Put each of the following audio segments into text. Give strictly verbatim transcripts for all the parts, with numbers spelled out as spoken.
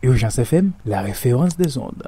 Urgence F M, la référence des ondes.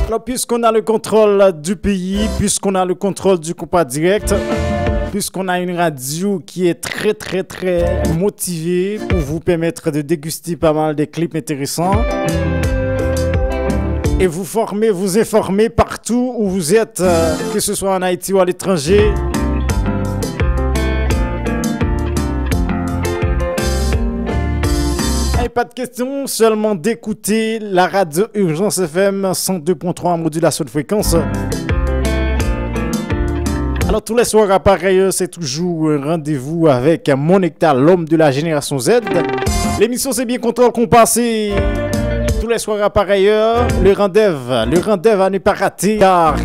Alors, puisqu'on a le contrôle du pays, puisqu'on a le contrôle du compas direct, puisqu'on a une radio qui est très, très, très motivée pour vous permettre de déguster pas mal des clips intéressants et vous former, vous informer partout où vous êtes, euh, que ce soit en Haïti ou à l'étranger. Hey, pas de question, seulement d'écouter la radio Urgence F M cent deux point trois en modulation de fréquence. Alors, tous les soirs à pareille heure, c'est toujours un rendez-vous avec Mon Hectare, l'homme de la génération Z. L'émission, c'est bien Contrôle Compas, c'est tous les soirs à pareille heure, le rendez-vous, le rendez-vous à ne pas rater, car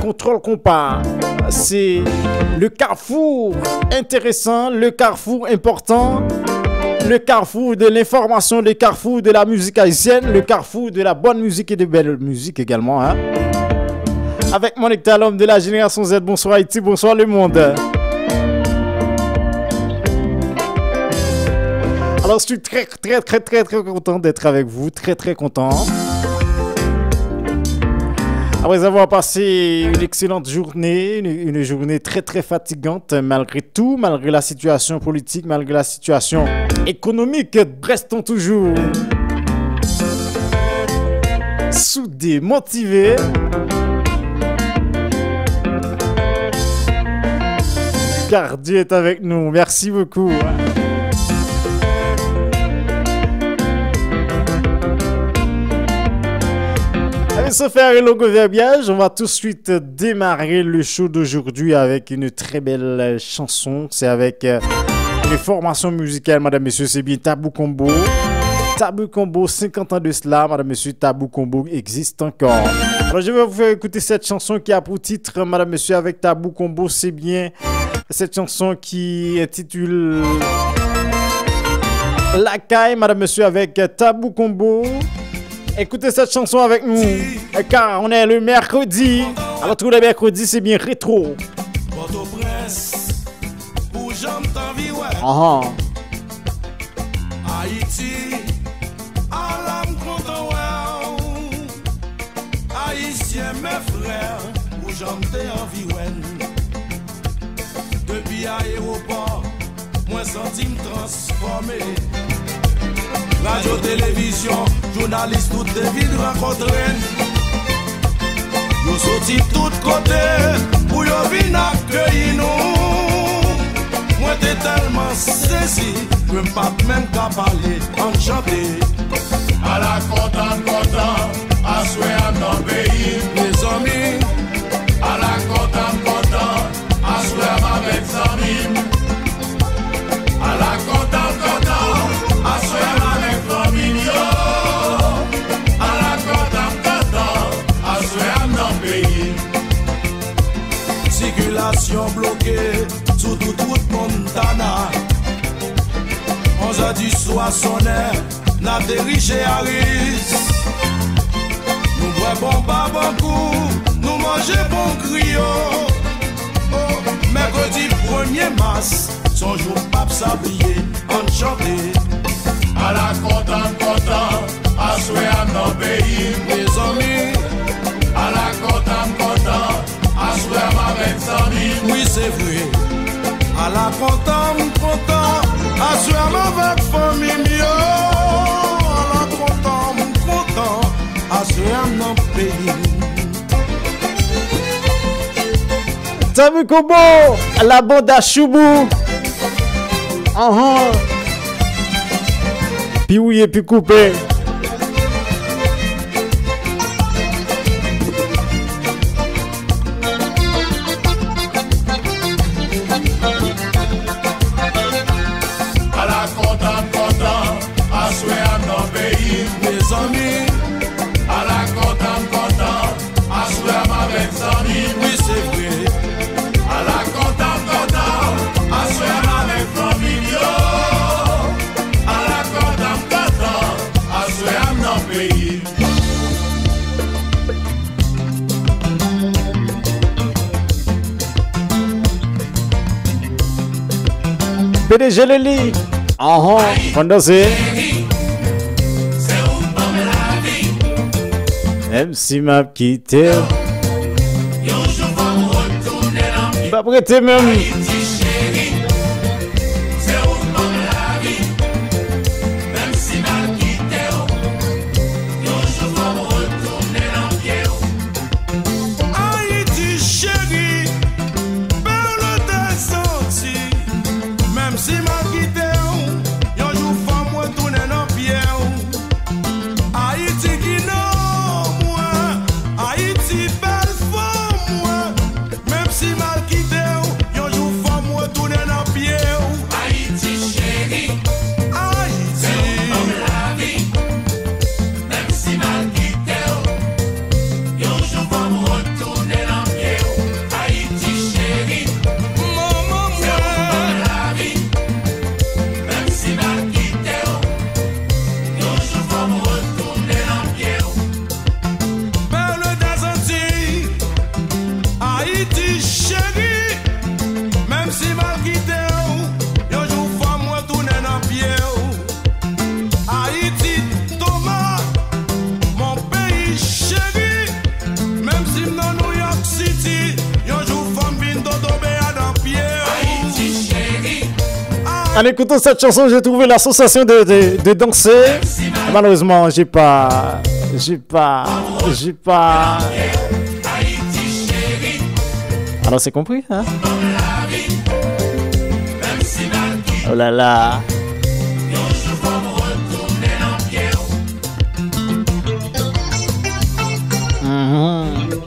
Contrôle Compas, c'est le carrefour intéressant, le carrefour important, le carrefour de l'information, le carrefour de la musique haïtienne, le carrefour de la bonne musique et de belle musique également, hein. Avec Mon Hectare, l'homme de la génération Z. Bonsoir Haïti, bonsoir le monde. Alors, je suis très, très, très, très, très content d'être avec vous, très, très content. Après avoir passé une excellente journée, une, une journée très, très fatigante, malgré tout, malgré la situation politique, malgré la situation économique, restons toujours soudés, motivés. Car Dieu est avec nous. Merci beaucoup. Allez, sans faire un long verbiage, on va tout de suite démarrer le show d'aujourd'hui avec une très belle chanson. C'est avec, euh, une formation musicale, madame, monsieur, c'est bien Tabou Combo. Tabou Combo, cinquante ans de cela, madame, monsieur, Tabou Combo existe encore. Alors, je vais vous faire écouter cette chanson qui a pour titre, madame, monsieur, avec Tabou Combo, c'est bien cette chanson qui intitule Lakay, madame, monsieur, avec Tabou Combo. Écoutez cette chanson avec nous, car on est le mercredi. Alors, tous les mercredis, c'est bien rétro. Pòtoprens, pou jan m t anvi wè. Ahan. Ayiti, ala m kontan wè w. Ayisyen, mes frères, pou jan m te anvi wè n. Depi ayewopò, mwen santi m transfòme. Radyo, televizyon, jounalis, tout te vin rankontre n. Yo soti tout kote pou yo vin akeyi nou. Mwen te tèlman sezi ke m pa t menm ka pale. Ann chante. Ala kontan m kontan, aswè a m nan peyi m. Mezanmi, ala kontan m kontan, aswè a m avèk zanmi m. Ala kontan m kontan, aswè a m avèk fanmi m yo. Ala kontan m kontan, aswè a m nan peyi m. Sikilasyon bloke sou tout wout Montana. Onz è di swa sonnen, n ateri chez Harris. Nou bwè bon babankou, nou manje bon griyo. O, mèkredi premye mas, s on jou m p ap sa bliye. Ann chante. Ala kontan m kontan, aswè a m nan peyi m. Mezanmi. Ala kontan m kontan, aswè a m avèk zanmi m. Wi, se vre. Ala kontan m kontan, aswè a m avèk fanmi m yo. Ala kontan m kontan, aswè a m nan peyi m. Tabou Combo, la banda Choubou. Ahan. Pi wouye, pi koupe. Ala kontan, kontan, aswè a m nan peyi m, mezanmi. Ala kontan, kontan, aswè a m avèk zanmi m, wi, se vre. Ala kontan, kontan, aswè a m avèk fanmi m yo. Ala kontan, kontan, aswè a m nan peyi m. P D G Leli. Ahan, konn danse. Menm si m ap kite w, m p ap rete menm. Ayiti cheri, perle des Antilles. Menm si m al kite w, yon jou fò m retounen nan pye w. Ayiti ki nan mwen, Ayiti bèl fanm mwen. Menm si m al kite w, yon jou fò m retounen nan pye w. Ayiti cheri, Ayiti. Menm si m al kite w, yon jou fò m retounen nan pye w. Ayiti cheri, manman mwen. Menm si m al kite w, yon jou fò m retounen nan pye w. Perle des Antilles, Ayiti cheri. Menm si m al kite w, yon jou fò m retounen nan pye w. Ayiti, Thomas, mon pays chéri. Menm si m nan New York City, yon jou fò m vin Dodo Beya nan pye w. Ayiti cheri. En écoutant cette chanson, j'ai trouvé la sensation de, de, de danser. Malheureusement, j'ai pas, j'ai pas, j'ai pas. Alors, c'est compris, hein? Oh là là. Mhm.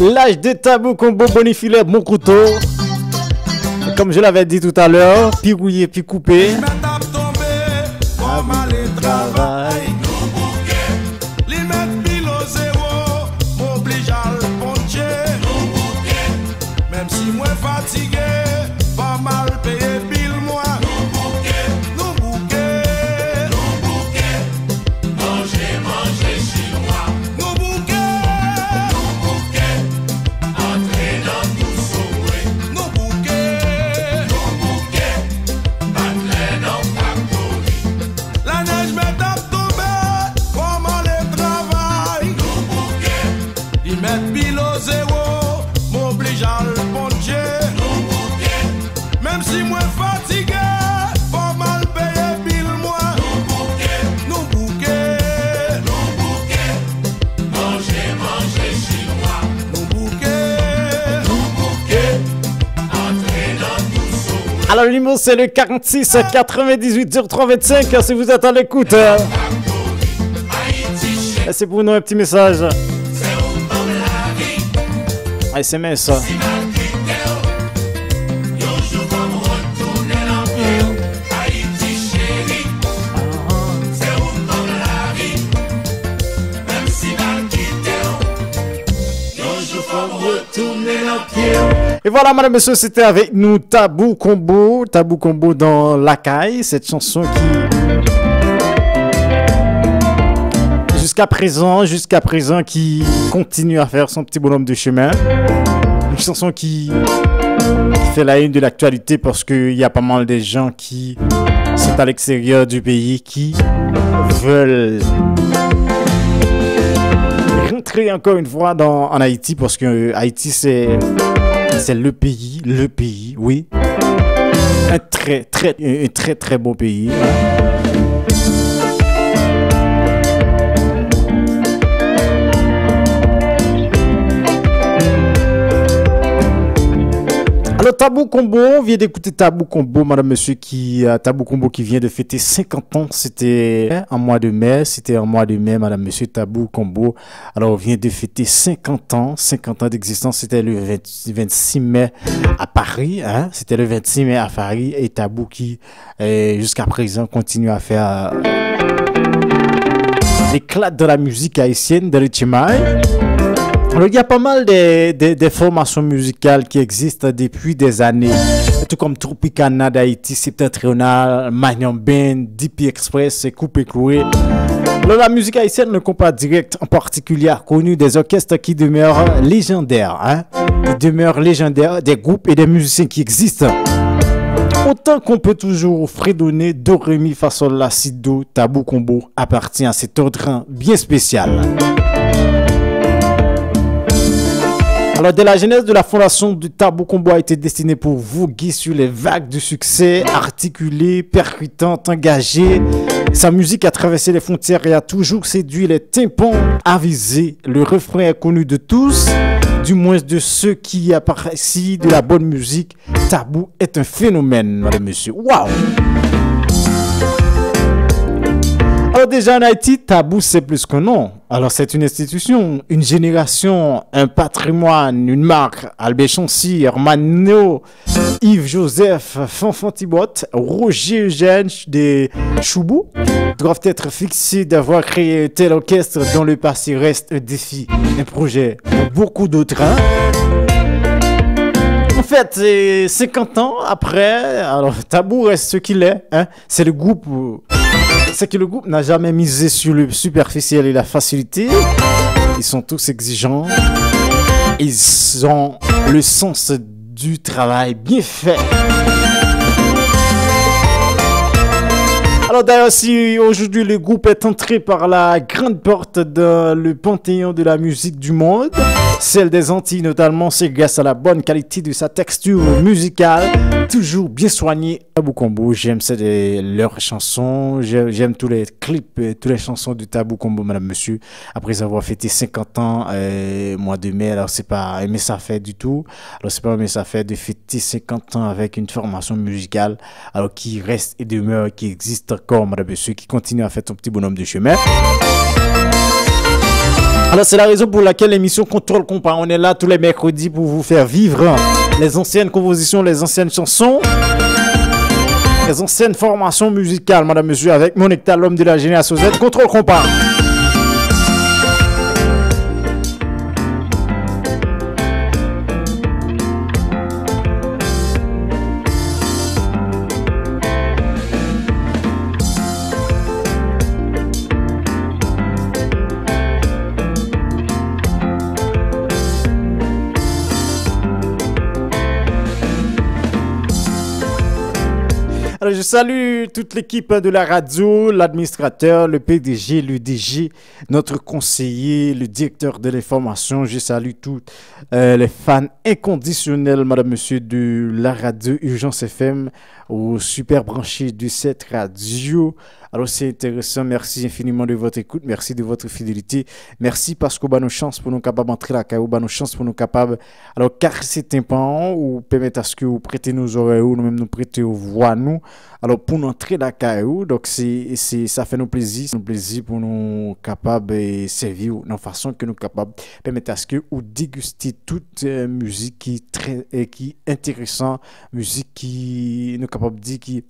L'âge de Tabou Combo, Bonnie Philippe, mon couteau. Comme je l'avais dit tout à l'heure, pi wouye, pi koupe. Li mèt ap tonbe, fò m ale travay. Li mèt bilo zewo, m oblij al ponche. Menm si mwen fatige, fò m al peye bil mwen. Nou bouke, nou bouke, nou bouke. Manje, manje chinwa. Nou bouke, nou bouke. Antre nan tou sou mwen. Nou bouke, nou bouke. Bat lè nan faktori. Lanèj mèt ap tonbe, fò m ale travay. Nou bouke. Li mèt bilo zewo, m oblij al ponche. Nou bouke. Menm si mwen fatige, fò m al peye bil mwen. Nou bouke. Nou bouke. Nou bouke. Manje, manje chinwa. Nou bouke. Nou bouke. Antre nan tou sou mwen. Alors, le numéro, c'est le quarante-six quatre-vingt-dix-huit zéro trois vingt-cinq, si vous êtes à l'écoute. Euh, c'est pour nous un petit message. S M S. E vwala, medam, mesye, se te avèk nou Tabou Combo, Tabou Combo dans la caille, cette chanson qui, jusqu'à présent, jusqu'à présent, qui continue à faire son petit bonhomme de chemin. Une chanson qui fait la une de l'actualité parce qu'il y a pas mal de gens qui sont à l'extérieur du pays, qui veulent rentrer encore une fois dans, en Haïti, parce que, euh, Haïti, c'est, c'est le pays, le pays, oui. un très, très, un, un très, très bon pays, hein. Alors, Tabou Combo, on vient d'écouter Tabou Combo, madame, monsieur, qui, euh, Tabou Combo qui vient de fêter cinquante ans. C'était, hein, en mois de mai, c'était en mois de mai, madame, monsieur, Tabou Combo. Alors, on vient de fêter cinquante ans, cinquante ans d'existence, c'était le vingt, vingt-six mai à Paris, hein, c'était le vingt-six mai à Paris, et Tabou qui, euh, jusqu'à présent, continue à faire, euh, l'éclat dans la musique haïtienne, dans le tchimay. Alors, il y a pas mal de, de, de formations musicales qui existent depuis des années, tout comme Tropicana d'Haïti, Septentrional, Magnum Band, D P Express, Coupé Cloué. Alors, la musique haïtienne, le compas direct en particulier, a connu des orchestres qui demeurent légendaires, hein, qui demeurent légendaires, des groupes et des musiciens qui existent. Autant qu'on peut toujours fredonner do, ré, mi, fa, sol, la, si, do, Tabou Combo appartient à cet ordre bien spécial. Alors, dès la genèse de la fondation du Tabou Combo a été destinée pour voguer sur les vagues du succès, articulée, percutante, engagée. Sa musique a traversé les frontières et a toujours séduit les tympans avisés. Le refrain est connu de tous, du moins de ceux qui apprécient de la bonne musique. Tabou est un phénomène, madame, monsieur. Waouh! Alors déjà en Haïti, Tabou c'est plus qu'un nom. Alors c'est une institution, une génération, un patrimoine, une marque. Albert Chancy, Hermano, Yves Joseph, Fanfan Tibot, Roger Eugène de Choubou doivent être fixés d'avoir créé un tel orchestre dont le passé reste un défi, un projet pour beaucoup d'autres, hein. En fait, c'est cinquante ans après, alors Tabou reste ce qu'il est, hein. C'est le groupe, euh, c'est que le groupe n'a jamais misé sur le superficiel et la facilité. Ils sont tous exigeants. Ils ont le sens du travail bien fait. Alors d'ailleurs, si aujourd'hui le groupe est entré par la grande porte dans le panthéon de la musique du monde, celle des Antilles notamment, c'est grâce à la bonne qualité de sa texture musicale, toujours bien soignée. Tabou Combo, j'aime cette, euh, leurs chansons, j'aime, j'aime tous les clips, euh, toutes les chansons de Tabou Combo, madame, monsieur. Après avoir fêté cinquante ans, euh, mois de mai, alors c'est pas un mince affaire du tout. Alors, c'est pas un mince affaire de fêter cinquante ans avec une formation musicale, alors qui reste et demeure, qui existe encore, madame, monsieur, qui continue à faire son petit bonhomme de chemin. Alors, c'est la raison pour laquelle l'émission Contrôle Compas, on est là tous les mercredis pour vous faire vivre les anciennes compositions, les anciennes chansons, les anciennes formations musicales, madame, monsieur, avec Monique Ta, l'homme de la génération Z, Contrôle Compas. Alors, je salue toute l'équipe de la radio, l'administrateur, le P D G, le D G, notre conseiller, le directeur de l'information. Je salue tous, euh, les fans inconditionnels, madame, monsieur, de la radio Urgence F M, aux super branchés de cette radio. Alors, c'est intéressant. Merci infiniment de votre écoute. Merci de votre fidélité. Mèsi paske w ba nou chans pou nou kapab antre lakay ou, ba nou chans pou nou kapab, alò, kase tenpan ou pèmèt aske ou prete nou zòrèy ou, nou menm nou prete w vwa nou. Alò, pou nou antre lakay ou, donk, se, se, sa fè nou plezi, se nou plezi pou nou kapab, eh, sèvi w nan fason ke nou kapab pèmèt aske ou degiste tout, eh, mizik ki trè, eh, ki enteresan, mizik ki, nou kapab di ki,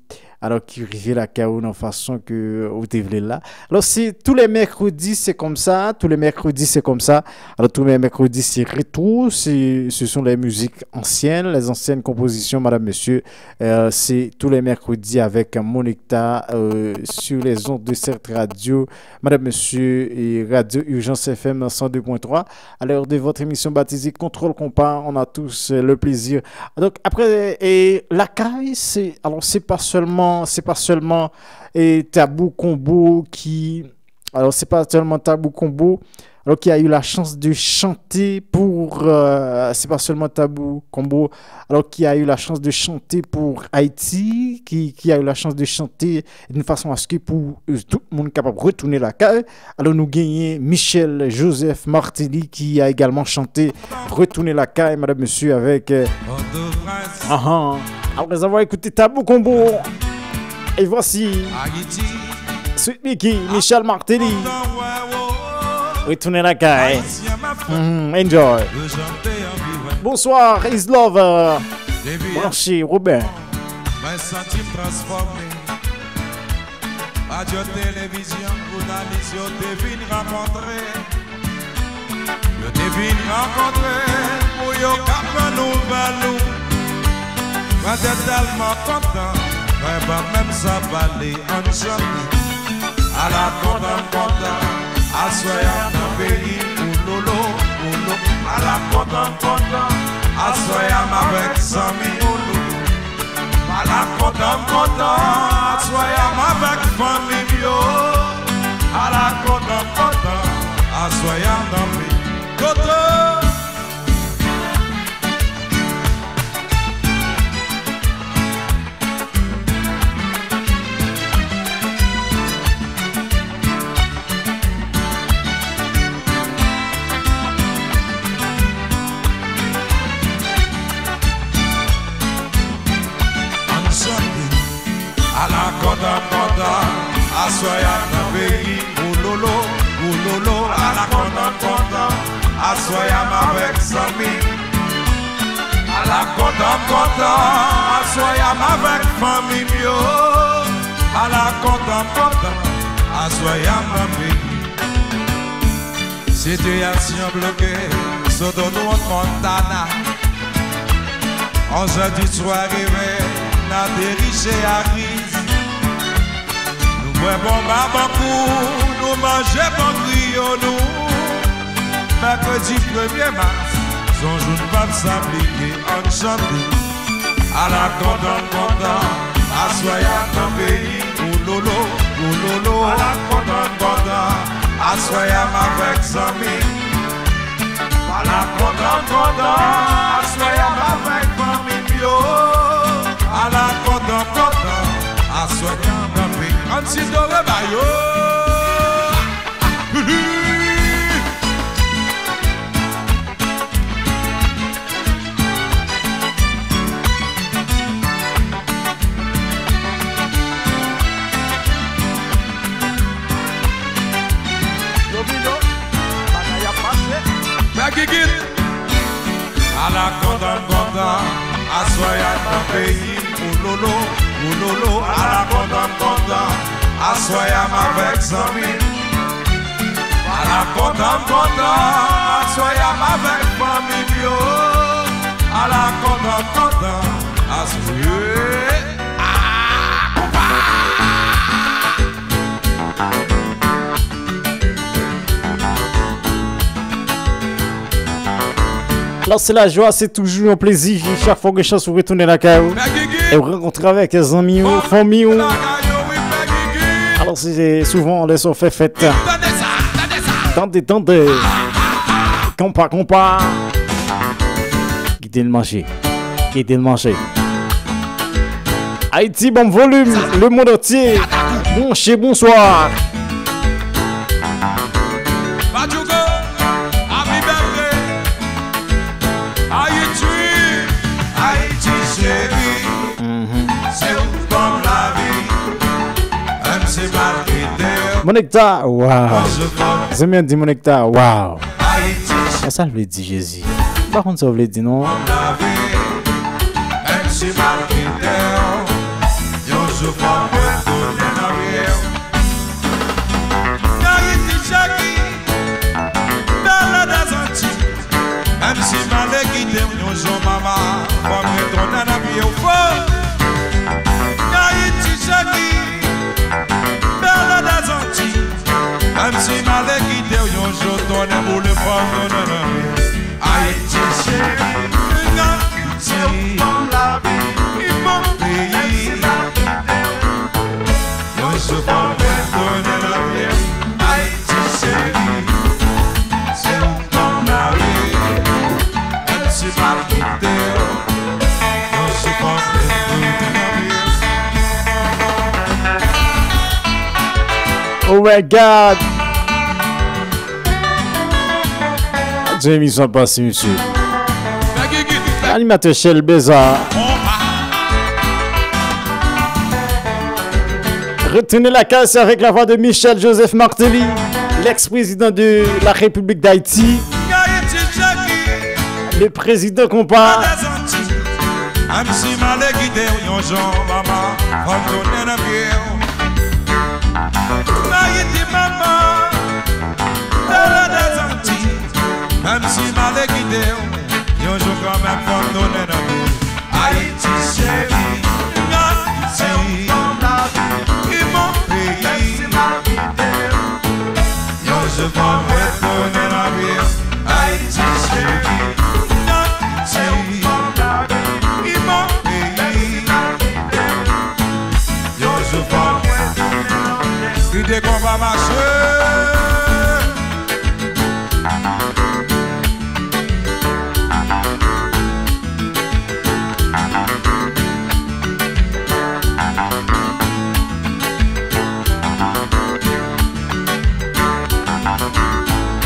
alò, ki rive lakay ou nan fason ke ou te vle l la. Alò, se tou lè mèkredi, se kòmsa, tou lè mèkredi, se kòmsa. Alors, tous les mercredis, c'est rétro, c'est, ce sont les musiques anciennes, les anciennes compositions, madame, monsieur. Euh, c'est tous les mercredis avec Monique Ta, euh, sur les ondes de cette radio, madame, monsieur, et Radio Urgence F M cent deux point trois. À l'heure de votre émission baptisée Contrôle Compas, on a tous, euh, le plaisir. Donc, après, et lakay, c'est, alors, c'est pas seulement, c'est pas seulement, et Tabou Combo qui, alors, c'est pas seulement Tabou Combo, alors qui a eu la chance de chanter pour, euh, c'est pas seulement Tabou Combo, alors qui a eu la chance de chanter pour Haïti, qui, qui a eu la chance de chanter d'une façon à ce que pour euh, tout le monde capable de retourner la cage. Alors nous gagnons Michel Joseph Martelly qui a également chanté Retourner la cage, madame, monsieur, avec... euh, ah, ah. Après avoir écouté Tabou Combo, et voici Sweet Mickey, Michel Martelly. Retounen lakay. Mhm, enjoy. Bonsoir, Is Love. Branché, Robin. Mwen santi m transfòme. Radyo, televizyon, jounalis yo te vin rankontre. Yo te vin rankontre pou yo ka pran nouvèl ou. Mwen te tèlman kontan, mwen pa menm sa pale, ann chante. Ala kontan m kontan, aswè a m nan peyi m, oulolo, oulolo. Ala kontan m kontan, aswè a m avèk zanmi m, oulolo. Ala kontan m kontan, aswè a m avèk fanmi m yo. Ala kontan m kontan, aswè a m nan peyi. Kote? Ann chante. Ala kontan m kontan, aswè a m nan peyi m, oulolo, oulolo. Ala kontan m kontan, aswè a m avèk zanmi m. Ala kontan m kontan, aswè a m avèk fanmi m yo. Ala kontan m kontan, aswè a m nan peyi m. Sitiyasyon bloke sou Autoroute Montana. Onz è di swa rive, n ateri Cheri Ariz. Nou bwè bon babankou, nou manje bon griyo nou. Mèkredi premye mas, se yon jou n p ap sa bliye, ann chante. Ala kontan m kontan, aswè a m nan peyi m, oulolo, oulolo. Ala kontan m kontan, aswè a m avèk zanmi m. Ala kontan m kontan, aswè a m avèk fanmi m yo. Ala kontan m kontan, aswè a m nan peyi m. Ann sitore ba yo. Domino, bagay ap mache. Fè gigit. Ala kontan kontan, aswè a m nan peyi m, oulolo, oulolo. Ala kontan kontan, aswè a m avèk zanmi m. Ala kontan m kontan, aswè a m avèk fanmi m yo. Ala kontan m kontan, aswè. Ah, konpa! Alors, c'est la joie, c'est toujours un plaisir. Chaque fois que chance vous retourne à la caillou et vous rencontrez avec tes amis ou famille ou. Alors, c'est souvent les soirs fait fête. Tande, tande. Konpa, konpa. Kite l manje. Kite l manje. Ayiti, bon volume, le monde entier. Branché, bonsoir. Matchougo, happy birthday. Ayiti, Ayiti cheri. Se ou fanm lavi. Menm si malkite yo. Monekta, waw. Zanmi an di Monekta, waw. Ayiti. Sa l vle di, Jezi? M pa konn sa w vle di, non. Menm si m al kite w, yon jou fò m retounen nan pye w. Ayiti cheri, bèl dèzanti. Menm si m ale kite w yon jou, mama, fò m retounen nan pye w fò. Ayiti cheri, bèl dèzanti. Menm si m ale kite w yon jou, tonnè boule fò m tounen nan pye w. Ayiti cheri, Ayiti, mon peyi. Yon jou fò m retounen nan pye w. Ayiti cheri. Oh my God. Jan emisyon an pase, mesye. Animatè Shell Beza. Retournez la case avec la voix de Michel Joseph Martelly, l'ex-président de la République d'Haïti, le président konpa. Menm si m ale kite w yon jou, manman, fò m tounen nan pye w. Ayiti, manman, tè dèzanti. Menm si m ale kite w, yon jou kanmenm, fò m tounen nan pye w. Ayiti cheri, Ayiti, mon peyi. Yon jou fò m retounen nan vil Ayiti cheri, Ayiti, mon peyi. Yon jou fò m retounen nan vil. Kite konpa mache.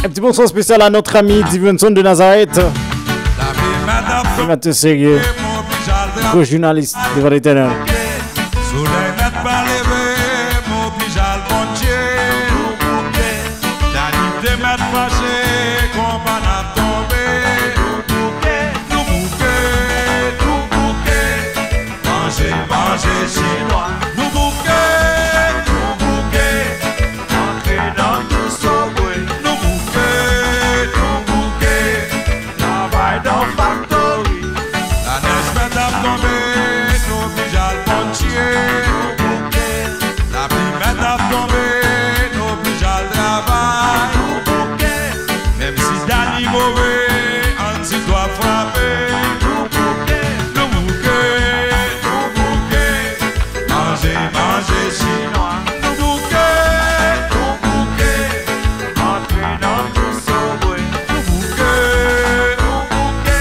Un petit bonsoir spécial à notre ami Divinson de Nazareth. Animateur sérieux, gros journaliste devant l'Éternel. Solèy mèt pa leve, m oblije al Bondye. Dani te mèt fache, konpa n ap tonbe. Nou bouke, nou bouke, manje, manje chinwa. Nou bouke, nou bouke, antre nan tou sobwe. Nou bouke, nou bouke, travay nan faktori. Lanèj mèt ap tonbe, nou oblije al Bondye. Lapli mèt ap tonbe, nou oblije al travay. Menm si Dani move, ann di dwa frape. Nou bouke, nou bouke, manje, manje chinwa. Nou bouke, nou bouke, antre nan tou sobwe. Nou bouke, nou bouke,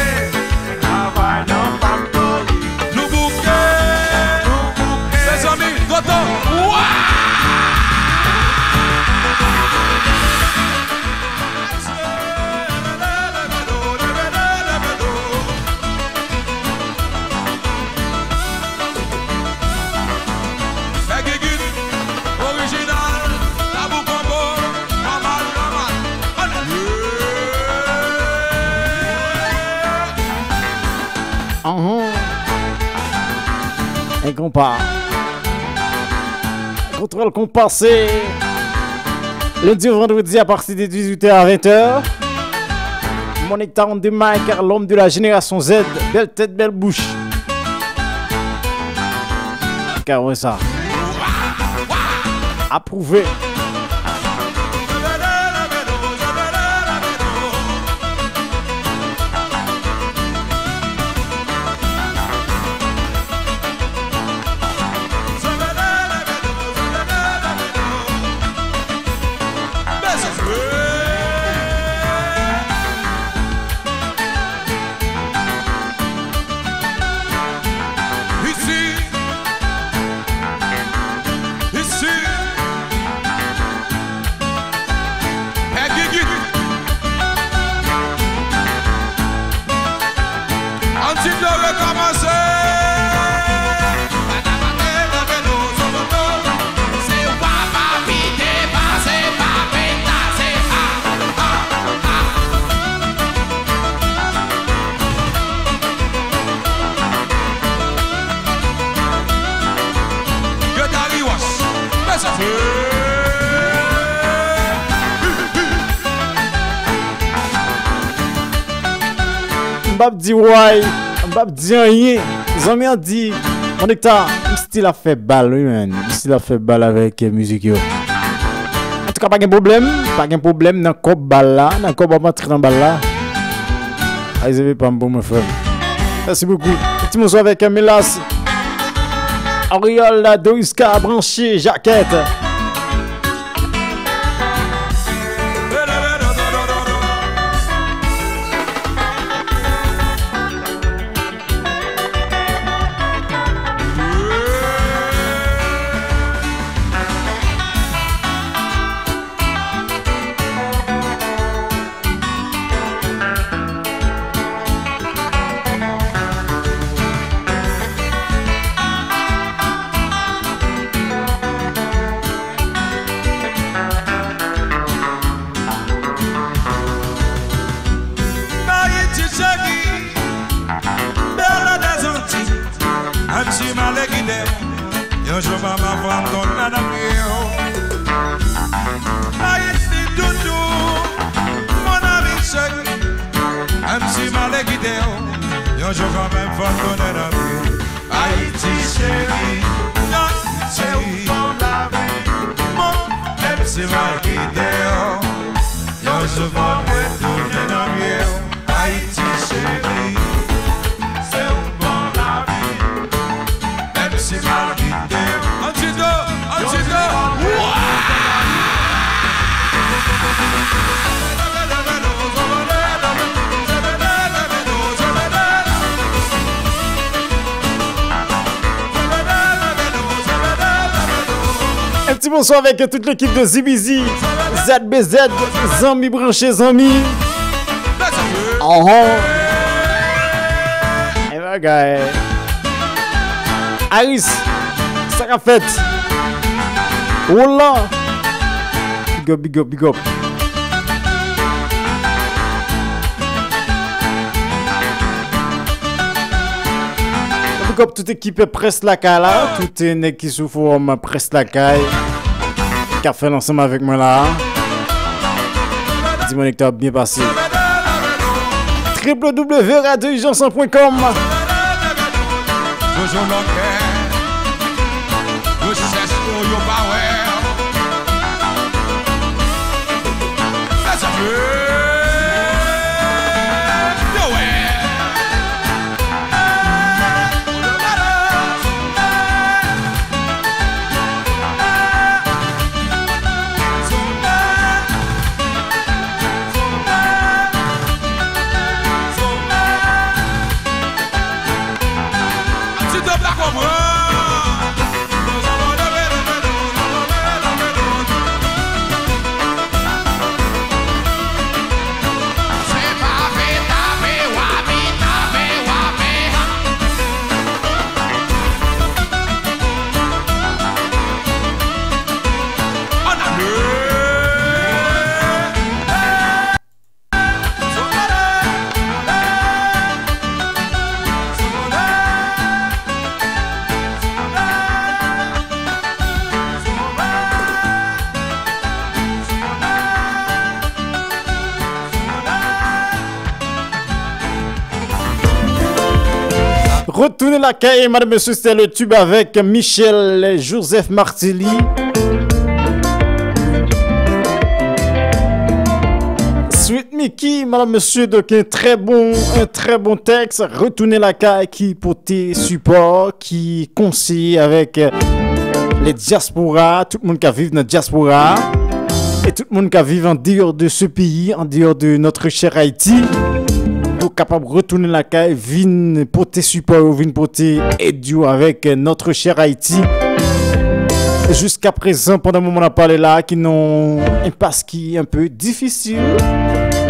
travay nan faktori. Nou bouke, nou bouke. Mezanmi, tonton, wa! Mè Gigit, orijinal, Tabou Konbo, nòmal, nòmal. Ann ale! Ahn. Un compas. Contrôle Compas, c'est lundi au vendredi à partir de dix-huit heures à vingt heures. Monique Town de Mike, l'homme de la génération Z. Belle tête, belle bouche. Ka wè sa. Approuvé. Isi, isi. Pè Gigit. Ann di nou rekòmanse. Yo Darius, mezanmi. M p ap di way, m p ap di anyen. Zanmi an di, Monekta, m still ap fè bal, wi, man. M still ap fè bal avèk, eh, mizik yo. Antouka, pa gen pwoblèm, pa gen pwoblèm nan kòb bal la, nan kòb w ap antre nan bal la. Ay, se pa m pou mwen, frè m. Merci beaucoup. Ti moso avèk, eh, Melas. Oriol, Doriska, branche, Jakèt. Anton nan pye w. Ayiti doudou, mon ami cheri. Menm si m ale kite w, yon jou kanmenm fò m tounen nan pye w. Ayiti cheri, Ayiti, se ou fè m lavi. Bon, menm si m al kite w, yon jou fò m retounen nan pye w. Ayiti cheri, se ou ban m lavi. Menm si m al kite w. Antito, Antito. Un petit bonsoir avec toute l'équipe de Zibizi, Z B Z, zanmi branche, zanmi. Ahon. E bagay. Aris, sa k ap fèt? Roland. Big up, big up, big up. Big up tout ekip Près Lakay la, tout nèg ki sou fowòm Près Lakay, k ap fè l ansanm avèk mwen la. Di mwen nèg ta ap byen pase. W W W radio urgence point com. Jojo Lòkè, yo chèche w, yo pa wè w. Mezanmi, yo wè. Ti dòb la konprann. Retourner la caille, madame, monsieur, c'était le tube avec Michel Joseph Martelly. Sweet Mickey, madame, monsieur, donc un très bon, un très bon texte. Retourner la caille ki pote sipò, ki konseye avèk, euh, les diaspora, tout moun k ap viv nan diaspora, e tout moun k ap viv en dehors de ce pays, en dehors de notre cher Haïti, pou kapab retounen lakay, vin pote sipò yo, vin pote èd yo avèk, euh, notre cher Haïti. Jiska prezan, pandan moman n ap pale la, ki nan yon enpas ki un peu difisil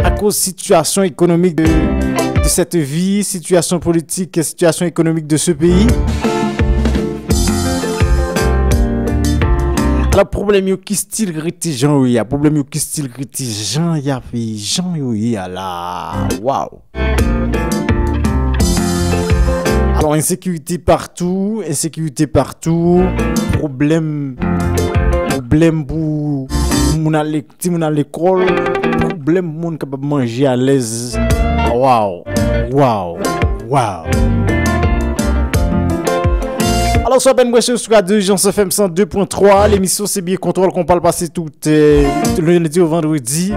akoz sitiyasyon ekonomik de, de cette vie, sitiyasyon politik, sitiyasyon ekonomik de ce pays. Alò, pwoblèm yo ki still rete jan yo ye a, pwoblèm yo ki still rete jan y ap, jan yo ye a la. Waw. Alò, ensekirite patou, ensekirite patou, pwoblèm, pwoblèm pou moun al, timoun al lekòl, pwoblèm pou moun kapab manje alèz. Waw, waw, waw. Alò, sou apèn branche sou Radio Urgence F M san de pwen twa, lemisyon se byen kontwòl kon pral pase tout, euh, lendi o vandredi.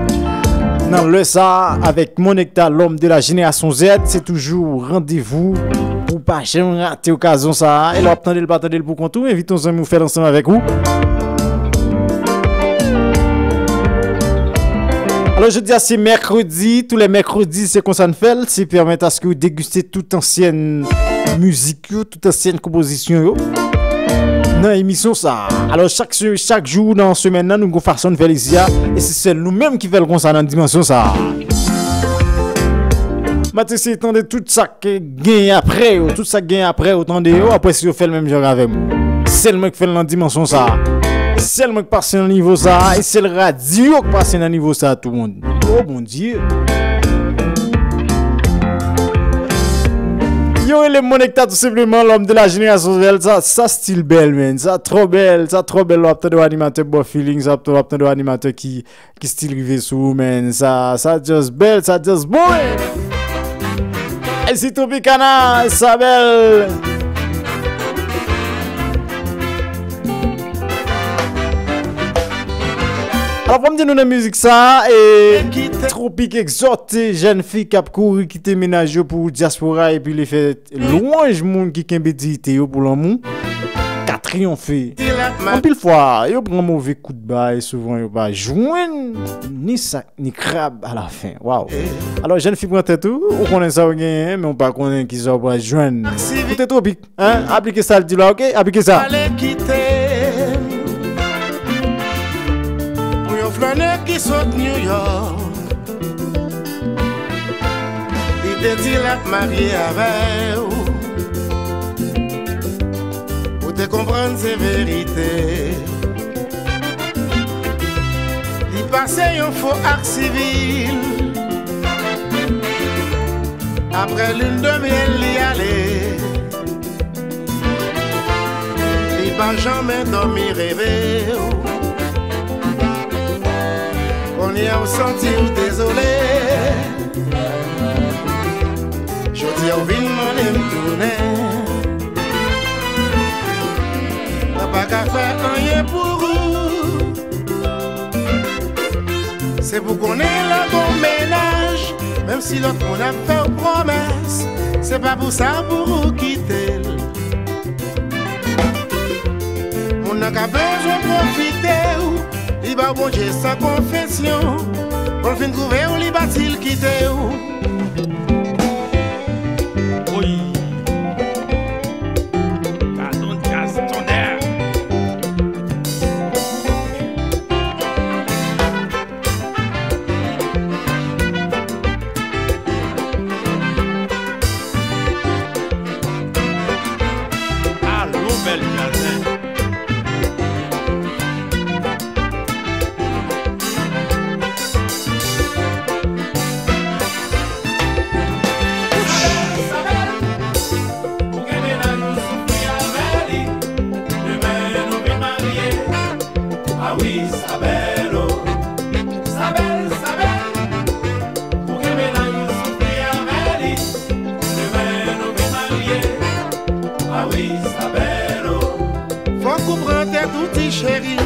Nan lè sa, avèk Monekta, l'homme de la génération Z, se toujou randevou pou pa janm rate okazyon sa a. E lè w ap tande l, pa tande l pou kont ou, envite yon zanmi w fè l ansanm avèk ou. Alò, jodi a se mèkredi, tou lè mèkredi, se konsa n fè l, se pèmèt aske w degiste tout ansyen mizik yo, tout ansyen konpozisyon yo nan emisyon sa a. Alò, chak se-, chak jou nan semèn nan, nou gon fason n fè l isi a, e se sèl nou menm ki fè l konsa nan dimansyon sa a. Matrisi, tande tout sa k gen apre yo, tout sa k gen apre yo, tande yo, apre si yo fè l menm jan avè m. Sèl mwen k fè l nan dimansyon sa a. Sèl mwen k pase nan nivo sa a, e sèl radyo k pase nan nivo sa a, tout moun. Oh, Bondye. Yo rele Monekta tou senpleman, l'homme de la génération Z, sa, sa stil bèl, man. Sa twò bèl, sa twò bèl. W ap tande yon animatè bò feeling, sa w ap tande yon animatè ki, ki stil rive sou ou, man. Sa, sa just bèl, sa just bon, man. E si Tropicana, sa bèl. Alò, fò m di nou nan mizik sa, e Tropic Exotic, jèn fi k ap kouri kite mennaj yo pou dyaspora epi li fè lwanj moun ki kenbe diyite yo pou lanmou, ka triyonfe. Anpil fwa, yo pran move kout ba e souvan yo pa jwenn ni sak ni krab alafen. Waw. Alò, jèn fi pran tèt ou, ou konnen sa w genyen, men w pa konnen kisa w pral jwenn. Koute Tropic, hein? Aplike sa l di la, oke? Aplike sa. Ale kite m pou yon flannè ki sot New York. Li te di l ap marye avè w. Ou te konprann se verite. Li pase yon fo ak sivil. Apre lin de myèl, li ale. Li pa janmen dòmi reve w. Kounye a w santi w dezole. Jodi a w vin mande m tounen. Mwen pa ka fè anyen pou ou. Se pou konnen l ap gon mennaj, menm si lòt moun ap fè w pwomès, se pa pou sa pou ou kite l. Moun nan ka bezwen pwofite w, li ba w Bondye san konfesyon. Pou l fin twouve w, li pati, l kite w. Woy. Gadon djaz tonnè. Alon bèl djaz, hein. Ou gen mennaj ou soufri avè li, demen nou vin marye. Ah wi, sa bèl o, sa bèl, sa bèl. Ou gen mennaj ou soufri avè li, demen nou vin marye. Ah wi, sa bèl o. Fòk ou pran tèt ou ti cheri,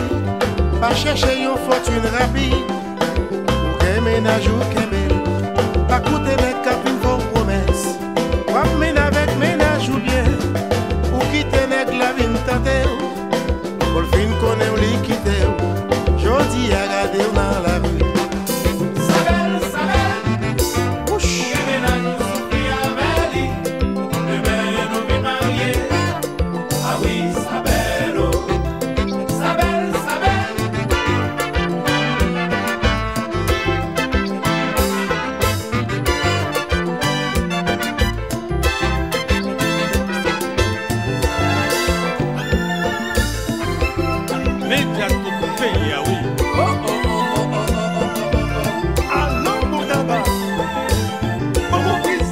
pa chèche yon fòtin rapid. Ou gen mennaj ou kenbe l, pa koute nèg k ap vin fè w pwomès. W ap mennen avèk mennaj ou byen, ou kite nèg la vin tante w. Pou l fin konnen w li kite w, jodi a gade w nan lari. Sa bèl, sa bèl. Wouch. Gen mennaj ou soufri avè li, demen nou vin marye. Ah wi, sa bèl o, sa bèl, sa bèl. Men djaz tout peyi a, wi. Alon bout anba. Bon, bon, plis.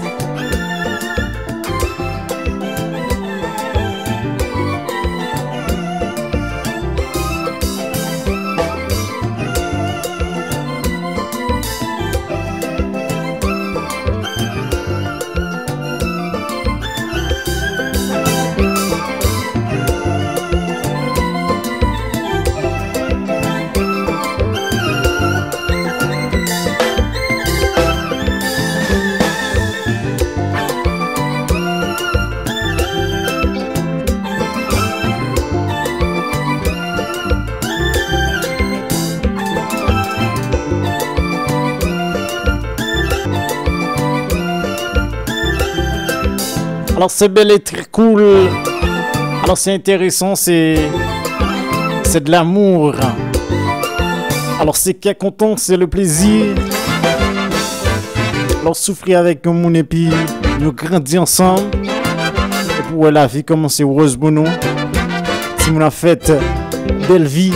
Alors, c'est bel et très cool. Alors, c'est intéressant, c'est, c'est de l'amour. Alors, c'est cœur content, c'est le plaisir. Lè w soufri avèk yon moun epi nou grandi ansanm, epi w wè lavi kòmanse ròz pou nou. Timoun ap fèt, bèl vi.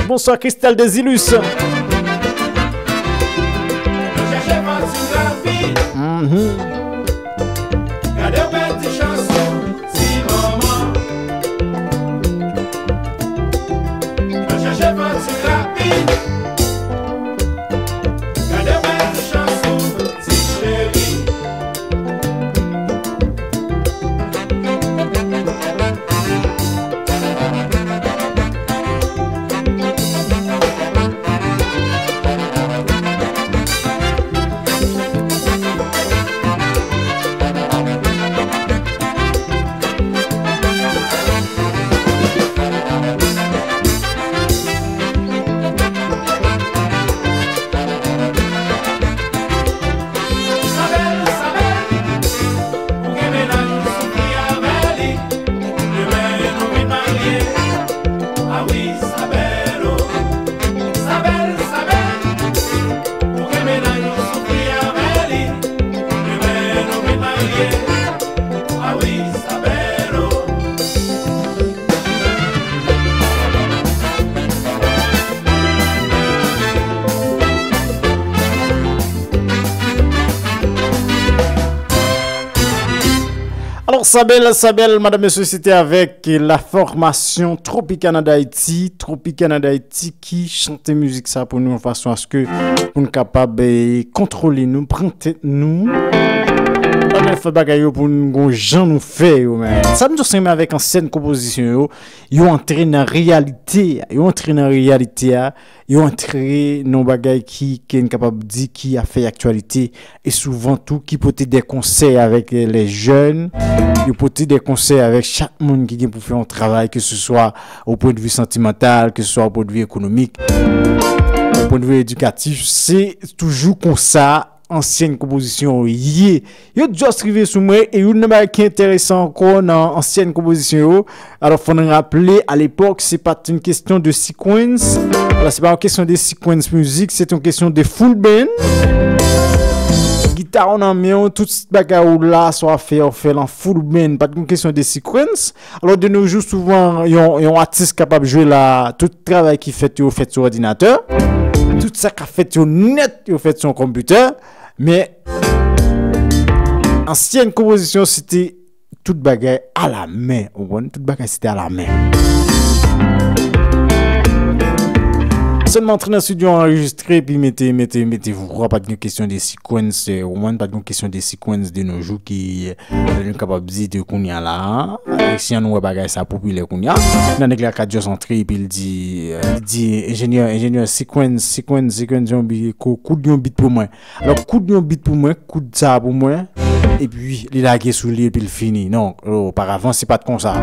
Bonswa, Christelle Desilus. Mhm. Gade w bèl ti chanson, ti manman. Al chèche fòti rapid. Gade w bèl ti chanson, ti cheri. Sa bèl, sa bèl. Ou gen mennaj ou soufri avè li. Demen nou vin marye. A wi, sa bèl, o. Sa bèl, sa bèl. Ou gen mennaj ou soufri avè li. Demen nou vin marye. A wi, sa bèl, o. Alò, sa bèl, sa bèl, madam, mesye, se te avèk la fòmasyon Tropicana d'Haïti, Tropicana d'Haïti ki chante mizik sa pou nou, yon fason aske pou n kapab, eh, kontwole nou, pran tèt nou. Ann fè bagay yo pou n gon jan nou fè yo, men. Sa m di w, se menm avèk ansyèn konpozisyon yo, yo antre nan reyalite a, yo antre nan reyalite a, yo antre nan bagay ki, ke n kapab di ki ap fè aktyalite, e souvan tou ki pote de konsèy avèk, eh, les jeunes, yo pote de konsèy avèk chak moun ki gen pou fè yon travay, ke se swa o pwendvi santimantal, ke se swa o pwendvi ekonomik, o pwendvi edikatif, se toujou konsa ansyèn konpozisyon yo ye. Yo just rive sou mwen, e youn nan bagay ki enteresan ankò nan ansyèn konpozisyon yo, alò, fò n raple, alepòk, se pa t yon kesyon de sequence. Alò, se pa yon kesyon de sequence mizik, se t yon kesyon de full band. Gita w nan men w, tout bagay ou la, sa w ap fè, w fè l an full band. Pa t yon kesyon de sequence. Alò, de nos jours, souvan, yon, yon atis kapab jwe la, tout travay ki fèt yo, fèt sou òdinatè. Tout sa k ap fèt yo nèt, yo fèt sou yon konpitè. Men, ansyèn konpozisyon, se te tout bagay a la men, ou konprann? Tout bagay se te a la men. Sèlman antre nan estidyo, anrejistre, epi mete, mete, mete vwa, pa t gen kesyon de sequence, eh, ou konprann? Pa t gen kesyon de sequence de nos jours ki, eh, nou kapab di de kounye a la. Eh, si an nou wè bagay sa popilè kounye a, nan nèg la ka just antre, epi l di, eh, li di, enjenyè, enjenyè, sequence, sequence, sequence, yon bi-, kou-, koud yon beat pou mwen. Alò, koud yon beat pou mwen, koud sa pou mwen, epi li lage sou li, epi l fini. Non, oparavan, se pa t konsa.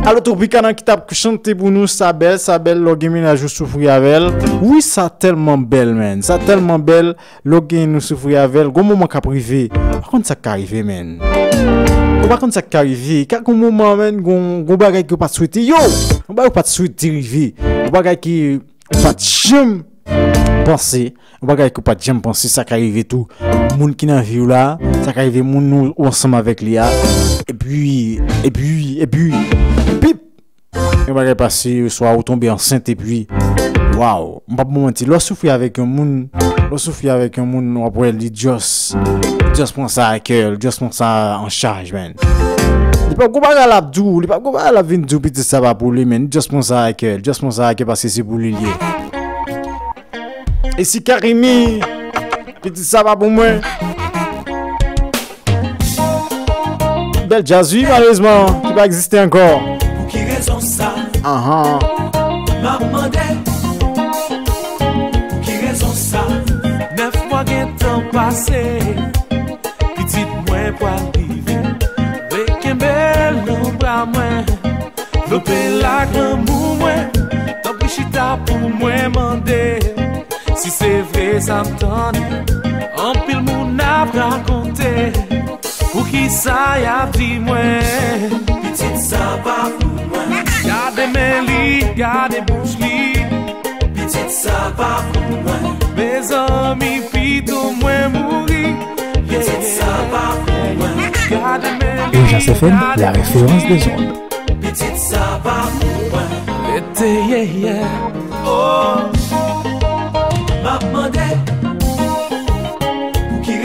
Alò, Tropicana ki t ap chante pou nou, sa bèl, sa bèl, lè w gen mennaj ou soufri avè l. Wi, sa tèlman bèl, man. Sa tèlman bèl, lè w gen nou soufri avè l. Gon moman k ap rive. Ou pa konn sa k ka rive, man. Ou pa konn sa k ka rive. Ka gon moman, man, gon, gon bagay ke w pa t swete. Yo! Gon bagay ou pa t swete rive. Gon bagay ke ou pa t janm panse, yon bagay ke w pa t janm panse, sa ka rive tou. Moun ki nan vi w la, sa ka rive moun ou, ou ansanm avèk li a. Epi, epi, epi, pip! Yon bagay pase, swa ou tonbe ansent, epi, waw, m p ap ba w manti, lè w soufri avèk yon moun, lè w soufri avèk yon moun, w ap wè li just, just pran sa a kè, just pran sa an chaj, man. Li p ap gon bagay l ap di w, li p ap gon bagay l ap vin di w, pitit sa pa pou li, man. Just pran sa a kè, just pran sa a kè, paske se pou li l ye. E si Karimi, pitit sa pa pou mwen. Bèl djaz, wi, malerezman, ki pa egziste ankò. Pou ki rezon sa? Ahan. M ap mande. Pou ki rezon sa? Nèf mwa gentan pase. Pitit mwen pral rive. Vle kenbe l nan bra mwen. Vlope l ak lanmou mwen, tanpri chita pou mwen mande. Si se vre sa m tande, anpil moun ap rakonte. Poukisa y ap di mwen? Pitit sa pa pou mwen. Gade men li, gade bouch li. Pitit sa pa pou mwen. Mezanmi, pito mwen mouri. Pitit sa pa pou mwen. Gade men li, Urgence F M, la référence des ondes. Pitit sa pa pou mwen. Rete yèyè. Oh, m ap mande, pou ki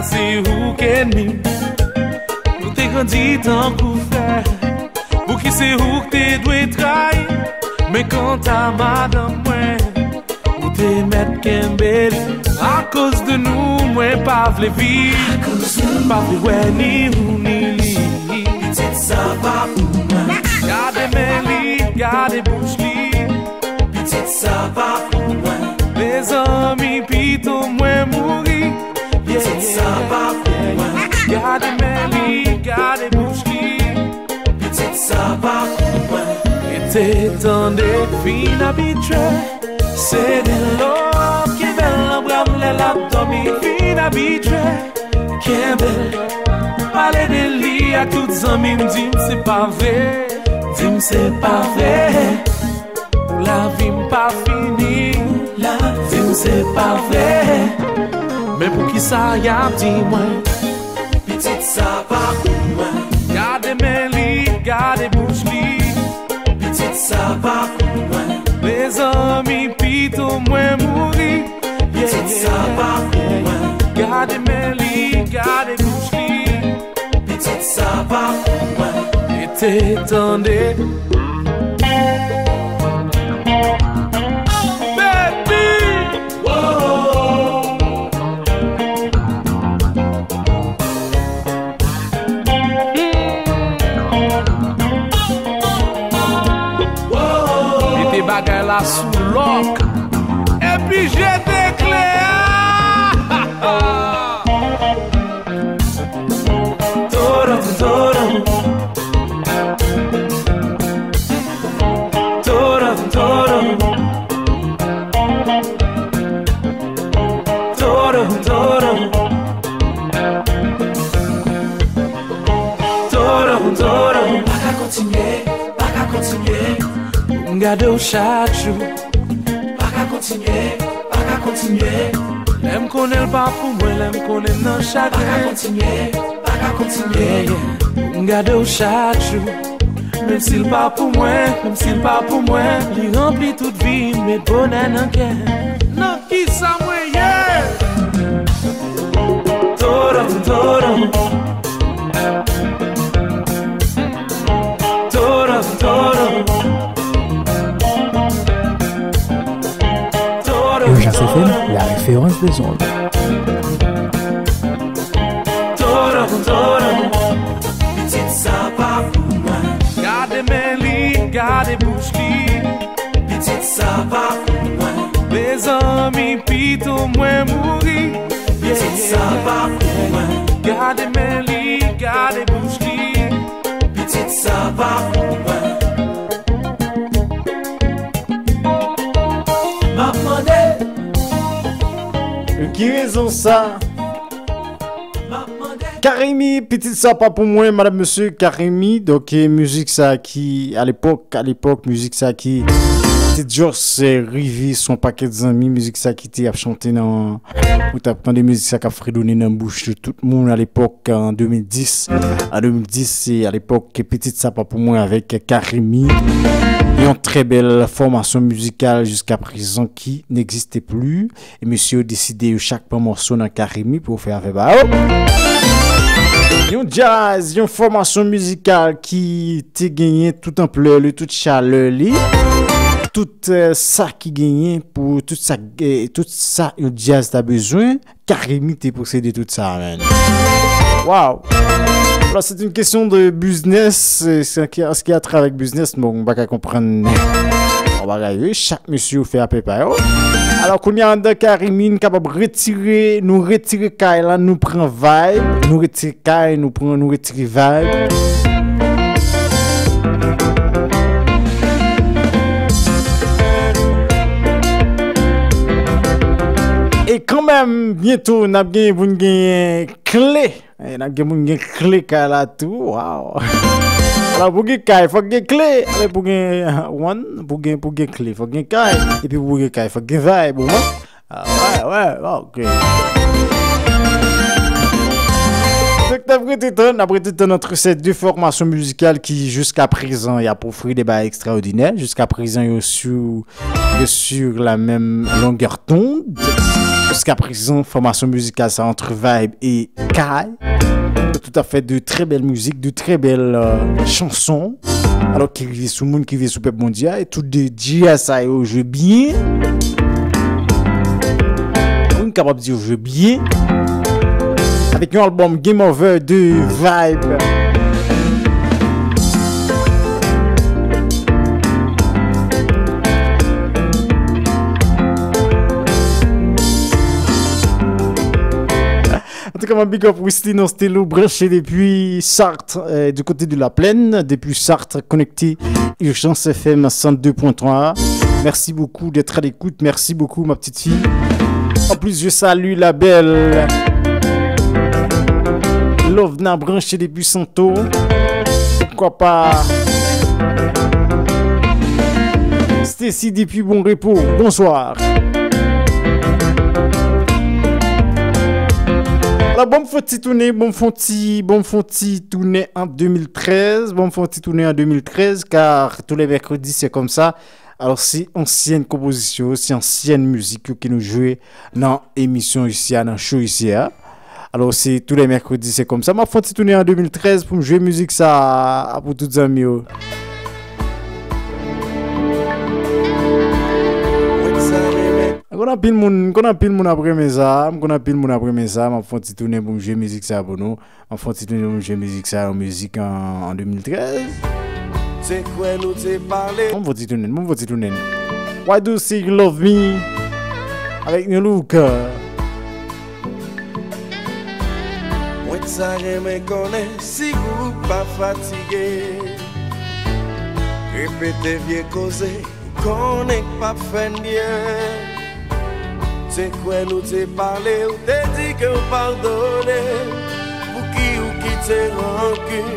Se ou k ènmi m. Nou te grandi tankou frè. Pouki se ou k te dwe trayi? Men kanta madanm mwen, ou te mèt kenbe li. Akoz de nou, mwen pa vle viv. M pa vle wè ni ou ni li. Pitit sa pa pou mwen. Gade men li, gade bouch li. Pitit sa pa pou mwen. Mezanmi, pito mwen mouri. Pitit sa pa pou mwen. Gade men li, gade bouch li. Pitit sa pa pou mwen. Rete tande, fin abitye. Se de lòt ki bèl nan bra m lè l ap dòmi, fin abitye. Kenbe l. Pale de li ak tout zanmi m, di m se pa vre. Di m se pa vre. Pou lavi m pa fini. Di m se pa vre. Men poukisa y ap di mwen? Pitit sa pa pou mwen. Gade men li, gade bouch li. Pitit sa pa pou mwen. Mezanmi, pito mwen mouri. Pitit sa pa pou mwen. Gade men li, gade bouch li. Pitit sa pa pou mwen. Rete tande. Baby! Woah! Mete bagay la sou lòk. Epi jete kle a. Torom, torom. Torom, torom. Torom, torom. Torom, torom. Pa ka kontinye, pa ka kontinye. M gade w chak jou. Pa ka kontinye, pa ka kontinye. Lè m konnen l pa pou mwen, lè m konnen m nan chagren. Pa ka kontinye, pa ka kontinye. Yeah, yeah. M gade w chak jou. Menm si l pa pou mwen, menm si l pa pou mwen, li ranpli tout vi m, met bonè nan kè. Nan kisa mwen ye? Torom, torom. Torom, torom. Torom, Urgence F M, torom. La référence des ondes. Torom, torom. Pitit sa pa pou mwen. Gade men li, gade bouch li. Pitit sa pa pou mwen. Mezanmi, pito mwen mouri. Pitit sa pa pou mwen. Gade men li, gade bouch li. Pitit sa pa pou mwen. M ap mande. Ki rezon sa? M ap mande. Carimi, pitit sa pa pou mwen, madam, mesye, Carimi. Donk, e, mizik sa ki, alepòk, alepòk, mizik sa ki te just, e, rive sou yon pakèt zanmi, mizik sa ki te ap chante nan, ou t ap tande mizik sa k ap fredone nan bouch tout moun alepòk, an de mil dis. An de mil dis, se alepòk Pitit Sa Pa Pou Mwen avèk Carimi. Yon trè bèl fòmasyon mizikal jiska prezan ki n'existe plus. E mesye yo deside yo chak pran mòso nan Carimi pou yo fè afè ba yo. Yon djaz, yon fòmasyon mizikal ki te genyen tout anplè li, tout chalè li, tout, eh, sa ki genyen pou tout sa, eh, tout sa yon djaz ta bezwen, Carimi te posede tout sa, man. Wow! Alors, c'est une question de business, eh, ce qui, ce qui a trait avec business, bon, m pa ka konprann yon bagay, wi, chak mesye yo fè afè pa yo. Alò, kounye a, anndan Carimi, n kapab retire, nou retire kay la, nou pran vibe, nou retire kay, nou pran, nou retire vibe. E kanmenm, byento, n ap genyen pou n genyen kle. E n ap gen moun gen kle kay la tou. Wow. Alò, pou gen kay, fòk gen kle. Alò, pou gen, one, pou gen, pou gen kle, fòk gen kay. Epi pou gen kay, fòk gen vibe, ou wè? Ah, wè, wè, ok. Donk, n ap rete tann, n ap rete tann ant se de fòmasyon mizikal ki, jiska prezan, y ap ofri de bagay ekstraòdinè. Jiska prezan, yo sou, yo sur la menm longè d'onde. Jiska prezan, fòmasyon mizikal sa ant Vibe e Kay. Tout à fait de très belles musiques, de très belles euh, chansons. Alò ki rive sou moun, ki rive sou pèp Bondye a, e tout de G S I yo jwe byen. Wi, m kapab di yo jwe byen. Avèk yon albòm Game Over de Vibe. Antouka, mwen big up Wisly Nostelo, branche depi Sarthe, euh, du côté de la plaine, depi Sarthe, konekte Urgence F M cent deux point trois. Merci beaucoup d'être à l'écoute. Merci beaucoup, ma petite fille. En plus, je salue la belle Lovna, branche depi Santo. Pourquoi pas Stacy depuis Bon Repos. Bonsoir. Alò, bon, m fè yon ti tounen, bon, m fè yon ti, bon, m fè yon ti tounen an de mil trèz, bon, m fè yon ti tounen an de mil trèz, car tous les mercredis, c'est comme ça. Alò, se ansyen konpozisyon, se ansyen mizik yo ke nou jwe nan emisyon isi a, nan show isi a. Alò, se tous les mercredis, c'est comme ça. M ap fè yon ti tounen an de mil trèz pou m jwe mizik sa a pou tout zanmi yo. M konn anpil moun, m konn anpil moun ap renmen sa, m konn anpil moun ap renmen sa, m ap fè yon ti tounen pou m jwe mizik sa pou nou. M ap fè yon ti tounen pou m jwe mizik sa, yon mizik an, an de mil trèz. Se kwè nou te pale. Bon, m fè yon ti tounen, bon, m fè yon ti tounen. Why do you say you love me? Avèk New Look. Mwen ta renmen konnen si ou pa fatige. Repete vye koze, ou konnen k p ap fè n byen. Te kwè nou te pale, ou te di ke w padone. Pouki ou kite rankin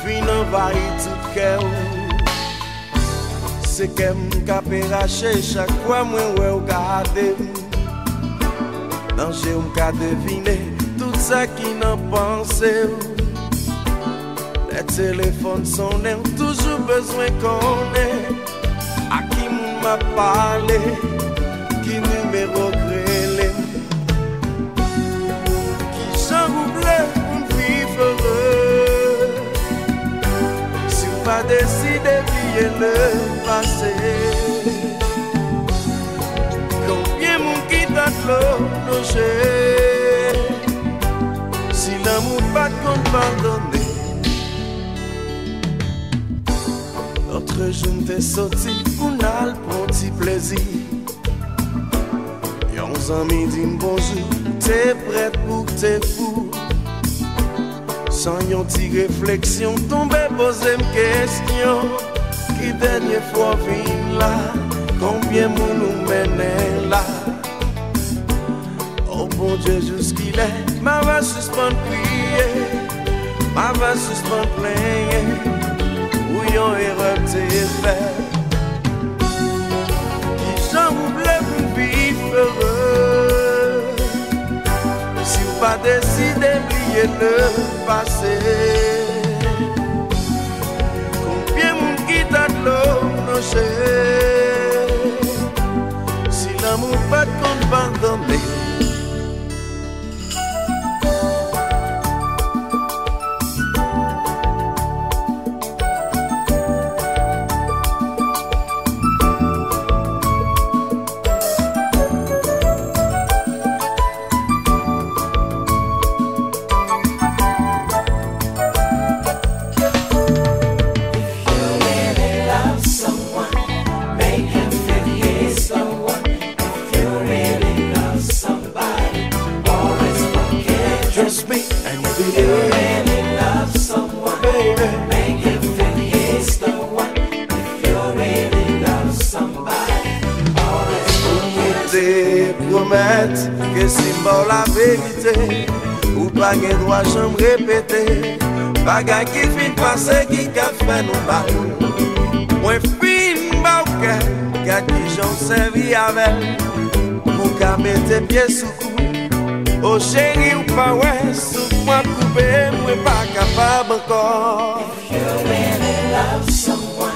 vin anvayi tout kè w? Se kè m k ap rache chak fwa mwen wè w gade m. Nan je w m ka devine tout sa ki nan panse w. Lè telefòn sonnen, w toujou bezwen konnen a ki moun m ap pale, ki nimewo k rele m. Kijan ou vle pou n viv ere? Si w pa deside bliye le pase, konbyen moun ki ta dlo nan je? Si lanmou pa t konn padone. Lòt jou m te soti pou n al pran ti plezi. Yon zanmi di m bonjou, te prèt pou te fou. San yon ti refleksyon, tonbe poze m kesyon. Ki dènye fwa w vin la? Konbyen moun ou mennen la? O Bondye, jiskilè m ava sispann priye? M ava sispann plenyen pou yon erè m te fè? Kijan ou vle pou n viv ere? Si w pa deside bliye le pase, konbyen moun ki ta dlo nan je? Si lanmou pa t konn padone. Trust me and you believe. Ou te pwomèt ke si m ba w laverite, ou pa gen dwa janm repete bagay ki fin pase ki ka fè nou mal. Mwen fin ba w kè, gad kijan w sèvi avè l pou w ka mete pye sou kou. O cheri, ou pa wè souf mwen koupe, mwen pa kapab ankò. If you really love someone,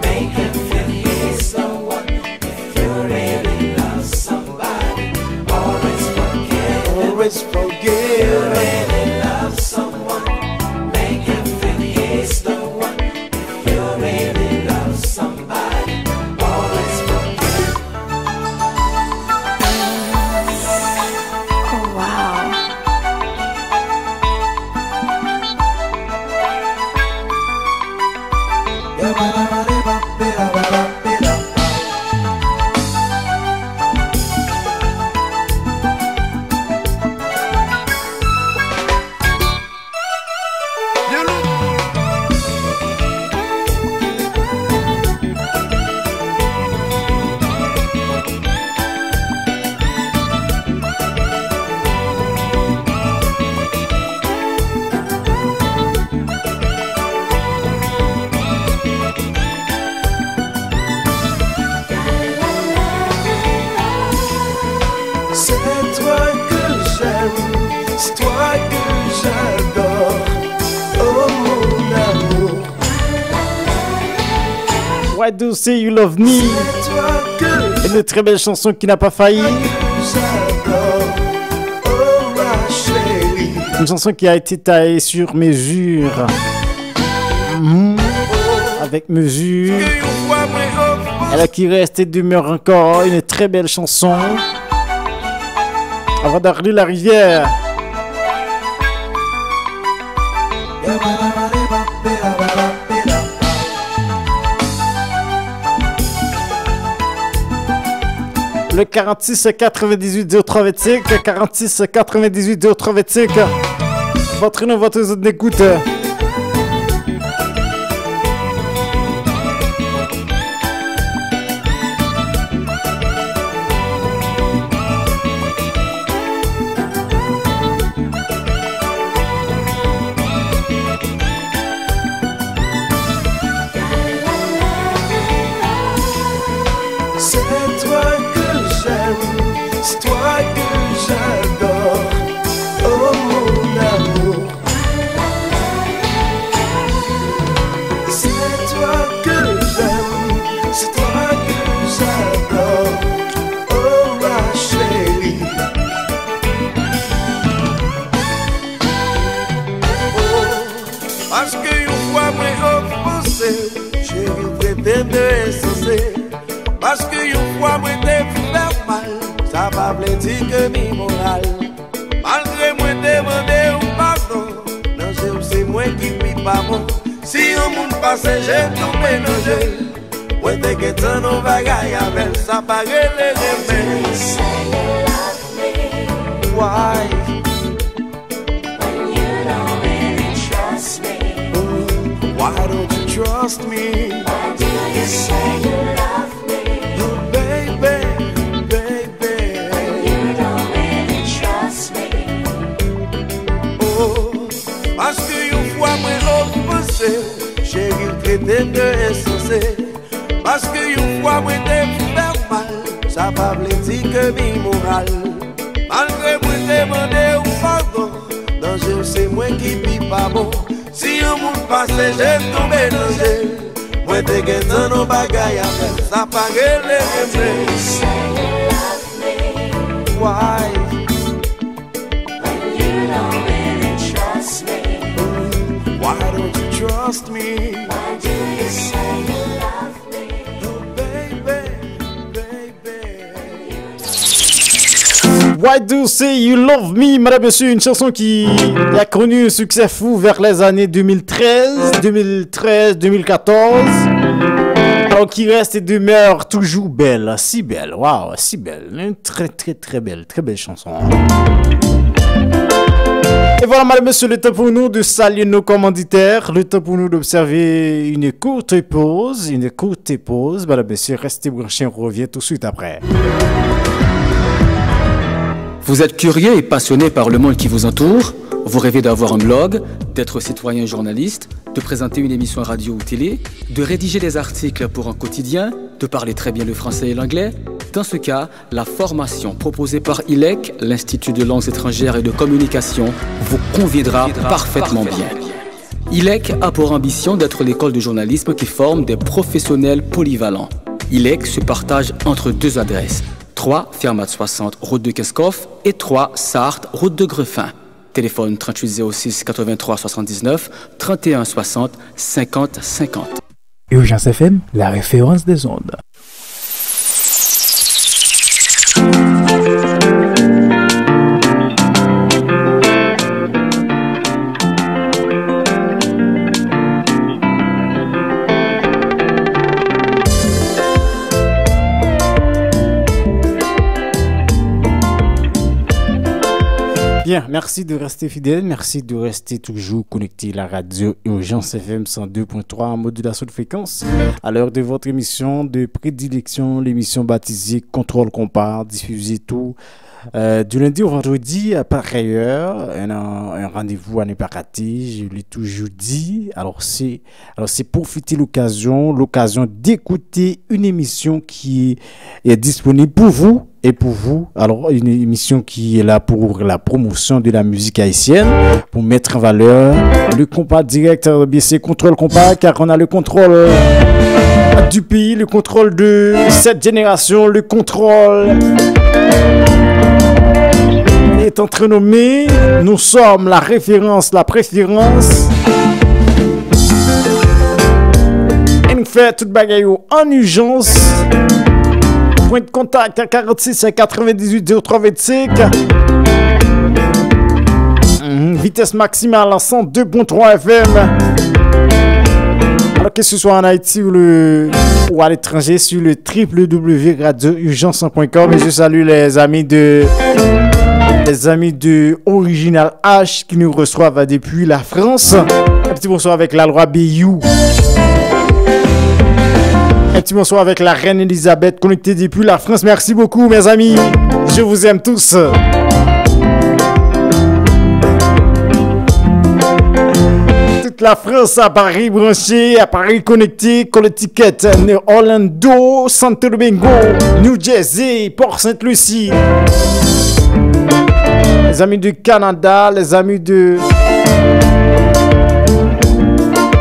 make him feel he is the one. If you really love somebody, always I Do Say You Love Me. Une très belle chanson qui n'a pas failli. Une chanson qui a été taillée sur mesure. Mhm. Avec mesure. Elle qui reste et demeure encore une très belle chanson. Avant d'arriver la rivière. Le quarante-six quatre-vingt-dix-huit zéro trois vingt-cinq, quarante-six quatre-vingt-dix-huit zéro trois vingt-cinq. Votre nom, votre zone d'écoute. C'est toi que j'aime, c'est toi que j'adore, oh mon amour. C'est toi que j'aime, c'est toi que j'adore, oh ma chérie. Oh, paske yon fwa mwen ofanse w, cheri, w trete m de ensanse. Paske yon fwa mwen te fè w mal, sa pa vle di ke m imoral. Malgre mwen te mande w padon, nan je w se mwen ki pi pa bon. Si yon moun pase je m tonbe nan je l, mwen te gentan nan bagay avè l, sa pa rele renmen. Why? When you don't really trust me. Why don't you trust me? Why do you say you love me? Oh, baby, baby. When you don't really trust me. Oh, paske yon fwa mwen ofanse w, cheri, w trete m de ensanse. Paske yon fwa mwen te fè w mal, sa pa vle di ke m imoral. Malgre mwen te mande w padon, nan je w se mwen ki pi pa bon. Si yon moun pase je m tonbe nan je l, mwen te gentan nan bagay avè l, sa pa rele renmen. Why? When you don't really trust me. Why don't you trust me? Why do you say you love me? Oh, baby, baby. Why Do You Say You Love Me, madame, monsieur, une chanson qui a connu un succès fou vers les années deux mille treize, deux mille treize, deux mille quatorze. Alors, qui reste et demeure toujours belle, si belle, waouh, si belle, une très, très, très belle, très belle chanson. Et voilà, madame, monsieur, le temps pour nous de saluer nos commanditaires, le temps pour nous d'observer une courte pause, une courte pause. Madame, monsieur, restez branchés, on revient tout de suite après. Vous êtes curieux et passionné par le monde qui vous entoure ? Vous rêvez d'avoir un blog, d'être citoyen journaliste, de présenter une émission radio ou télé, de rédiger des articles pour un quotidien, de parler très bien le français et l'anglais ? Dans ce cas, la formation proposée par I L E C, l'Institut de langues étrangères et de communication, vous conviendra parfaitement bien. I L E C a pour ambition d'être l'école de journalisme qui forme des professionnels polyvalents. I L E C se partage entre deux adresses, trois Fermat soixante, route de Kenskòf, et trois Sarthe, route de Greffin. Téléphone trente-huit zéro six quatre-vingt-trois soixante-dix-neuf, trente et un soixante, cinquante cinquante. Urgence F M, la référence des ondes. Bien, merci de rester fidèle, merci de rester toujours connecté la radio Urgence F M cent deux point trois en modulation de fréquence. À l'heure de votre émission de prédilection, l'émission baptisée Contrôle Compas, diffusée tout, euh, du lundi au vendredi à pareille heure. Un, un rendez-vous à ne pas rater, je l'ai toujours dit. Alors c'est, alors c'est profiter l'occasion, l'occasion d'écouter une émission qui est disponible pour vous et pour vous. Alors, une émission qui est là pour la promotion de la musique haïtienne, pour mettre en valeur le compas direct, euh, bien c'est Contrôle Compas, car on a le contrôle. du pays, le contrôle de cette génération, le contrôle est entre nos mains. Nous sommes la référence, la préférence. E nou fè tout bagay yo an ijans. Pwen de kontak a karannsis katrevendizuit zewo twa vennsenk. Mhm, vitès maksimal a san de pwen twa F M. Alors que ce soit en Haïti ou, le, ou à l'étranger sur le w w w radio urgence point com. Et je salue les amis de, les amis de Original H qui nous reçoivent depuis la France. Un petit bonsoir avec la loi Beyou. Un petit bonsoir avec la reine Elisabeth, connectée depuis la France. Merci beaucoup, mes amis. Je vous aime tous. Toute la France à Paris branchée, à Paris connectée, Connecticut, Orlando, Santo Domingo, New Jersey, Port Sainte Lucie. Les amis du Canada, les amis de,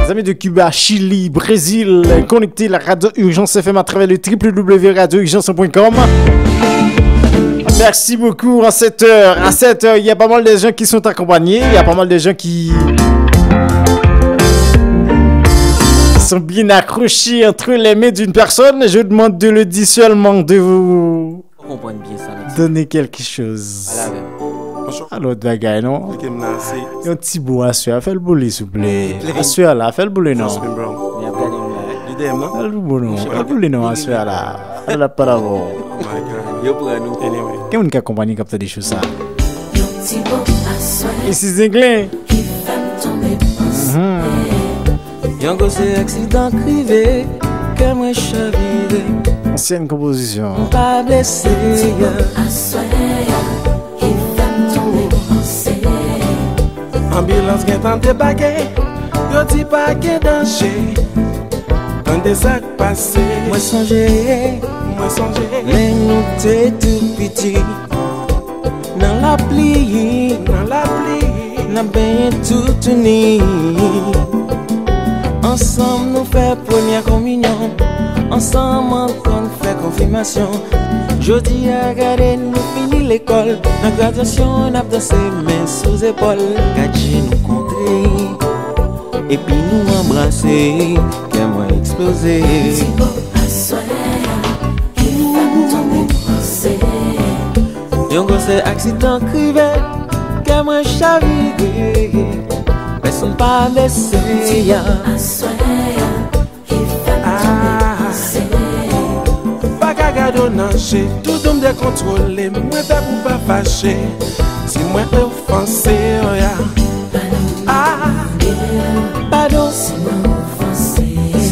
les amis de Cuba, Chili, Brésil, connectez la radio Urgence F M à travers le w w w radio urgence point com. Merci beaucoup. À cette heure, à cette heure, il y a pas mal de gens qui sont accompagnés, il y a pas mal de gens qui sont bien accrochés entre les mains d'une personne. Je vous demande de le dire seulement, de vous donner quelque chose. Alò, bagay non. Yon ti bo aswè a, fè l boule souple. Aswè a la, fè l boule non. Fè l boule non, aswè a la. Fè l ap pale avè w. Gen moun k akonpanye k ap tande cho sa. Isi Zenglen. Mhm. Yon gwo se aksidan k rive, kè mwen chavire. Ansyen konpozisyon. M pa blese. Anbilans gentan debake, yo di pa gen danje. Tande sa k pase. Mwen sonje, mwen sonje lè nou te tou piti. Nan lapli, nan lapli, n ap benyen toutouni. Ansanm nou fè premyè kominyon. Ansanm ankò n fè konfimasyon. Jodi a gade nou fini lekòl. Nan gradyasyon n ap danse men sou zepòl. Gad je nou kontre. Epi nou anbrase. Kè mwen eksploze. Ti bo aswè a, ki fè m tonbe panse. Yon gwo se aksidan k rive, kè mwen chavire. Pèsonn pa blese. Ti bo aswè a, ki fè m tonbe panse. Pa ka gade w nan je, toutou m dekontwole, mwen pè pou pa fache. Si mwen ofanse w ya. Ah, padon. Si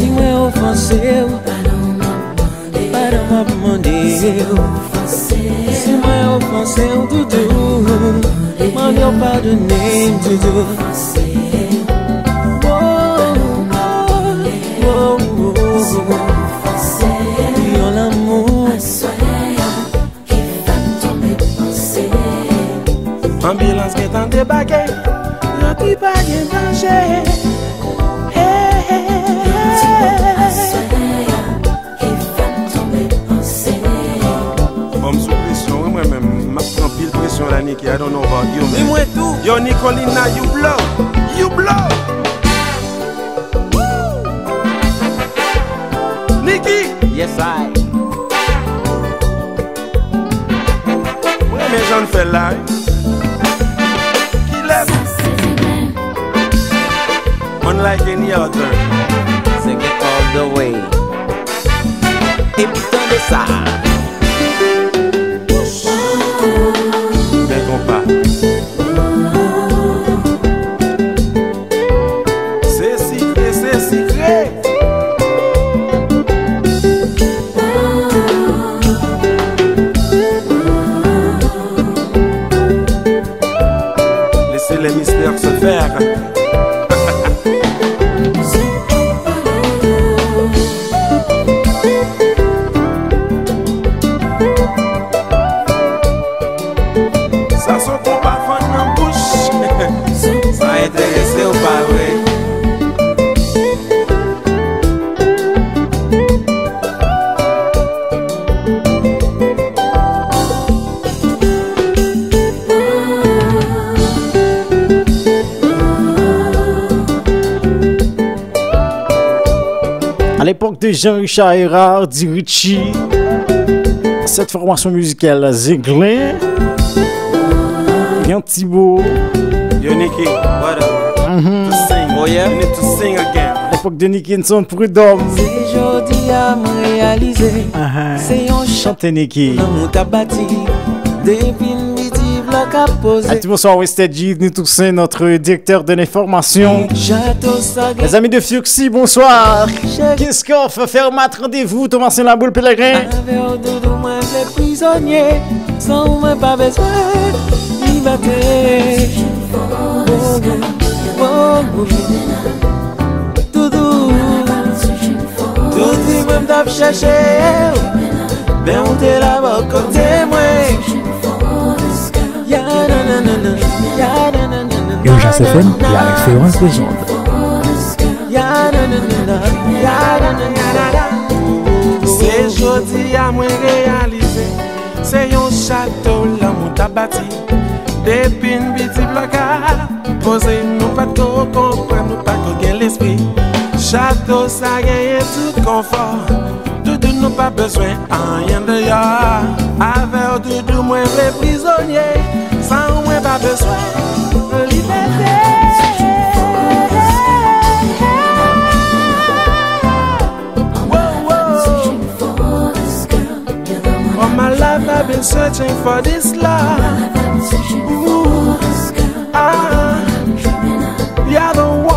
mwen ofanse w, padon m ap mande. Si mwen ofanse w, doudou, mande w padone m, doudou. Oh, oh, oh, oh. Yon lanmou. Ki fè m tonbe panse. Anbilans gentan debake, yo di pa gen danje. Hey, hey, hey, hey. Yon ti bo aswè a, ki fè m tonbe panse. Bon, m sou presyon, wi, mwen menm, m ap pran pil presyon la, Niki. I don't know about you, man. Ni mwen tou. Yo, Nicolina, you blow. You blow. Niki! Yes, I. Mwen renmen jan n fè l la, wi. Kilès? Unlike any other. Sing it all the way. Epi tande sa. Bèl konpa. Se sikre, se sikre. Laissez les mystères se faire. Sa se yon konpa fann nan bouch. Sa enterese w pa vre? de Jean Richard Hérard, di Richie. Cette formation musicale, Zenglen, Yon Ti Bo. Yo, Nicky, what up? Mhm. To sing. Oh, yeah? You need to sing again. L'époque de Nickinson Prud'homme. Se jodi a m reyalize. Aha. Se yon chan. Chante, Nicky. Lanmou t ap bati. Depi n piti, vlò k ap poze. Un petit bonsoir, Wested G, Yves Toussaint, notre directeur de l'information. Chato sa gen. Les amis de Fuxi, bonsoir. Kiskof, Fermat, Randevou, Tomasen Laboul, Pelegren. Avè w, Doudou, mwen vle prizonye. San ou, mwen pa bezwen libète. Oh, oh, oh. Doudou, tout vi mwen m t ap chèche w, men ou te la bò kote mwen. Ya, na, na, na, na. Ya, na, na, na, na, na. Urgence F M, la référence des ondes. Ya, na, na, na, na. Ya, na, na, na, na, na. Se jodi a mwen reyalize, se yon chato lanmou t ap bati. Depi n piti, vlò k ap poze, nou pa t ko konprann, nou pa t ko gen lespri. Chato sa genyen tout konfò. Doudou, nou pa bezwen anyen deyò. Avè w, Doudou, mwen vle prizonye. San ou, mwen pa bezwen libète. Wow, wow. All my life I've been searching for this love. Ooh, ah, you're the one.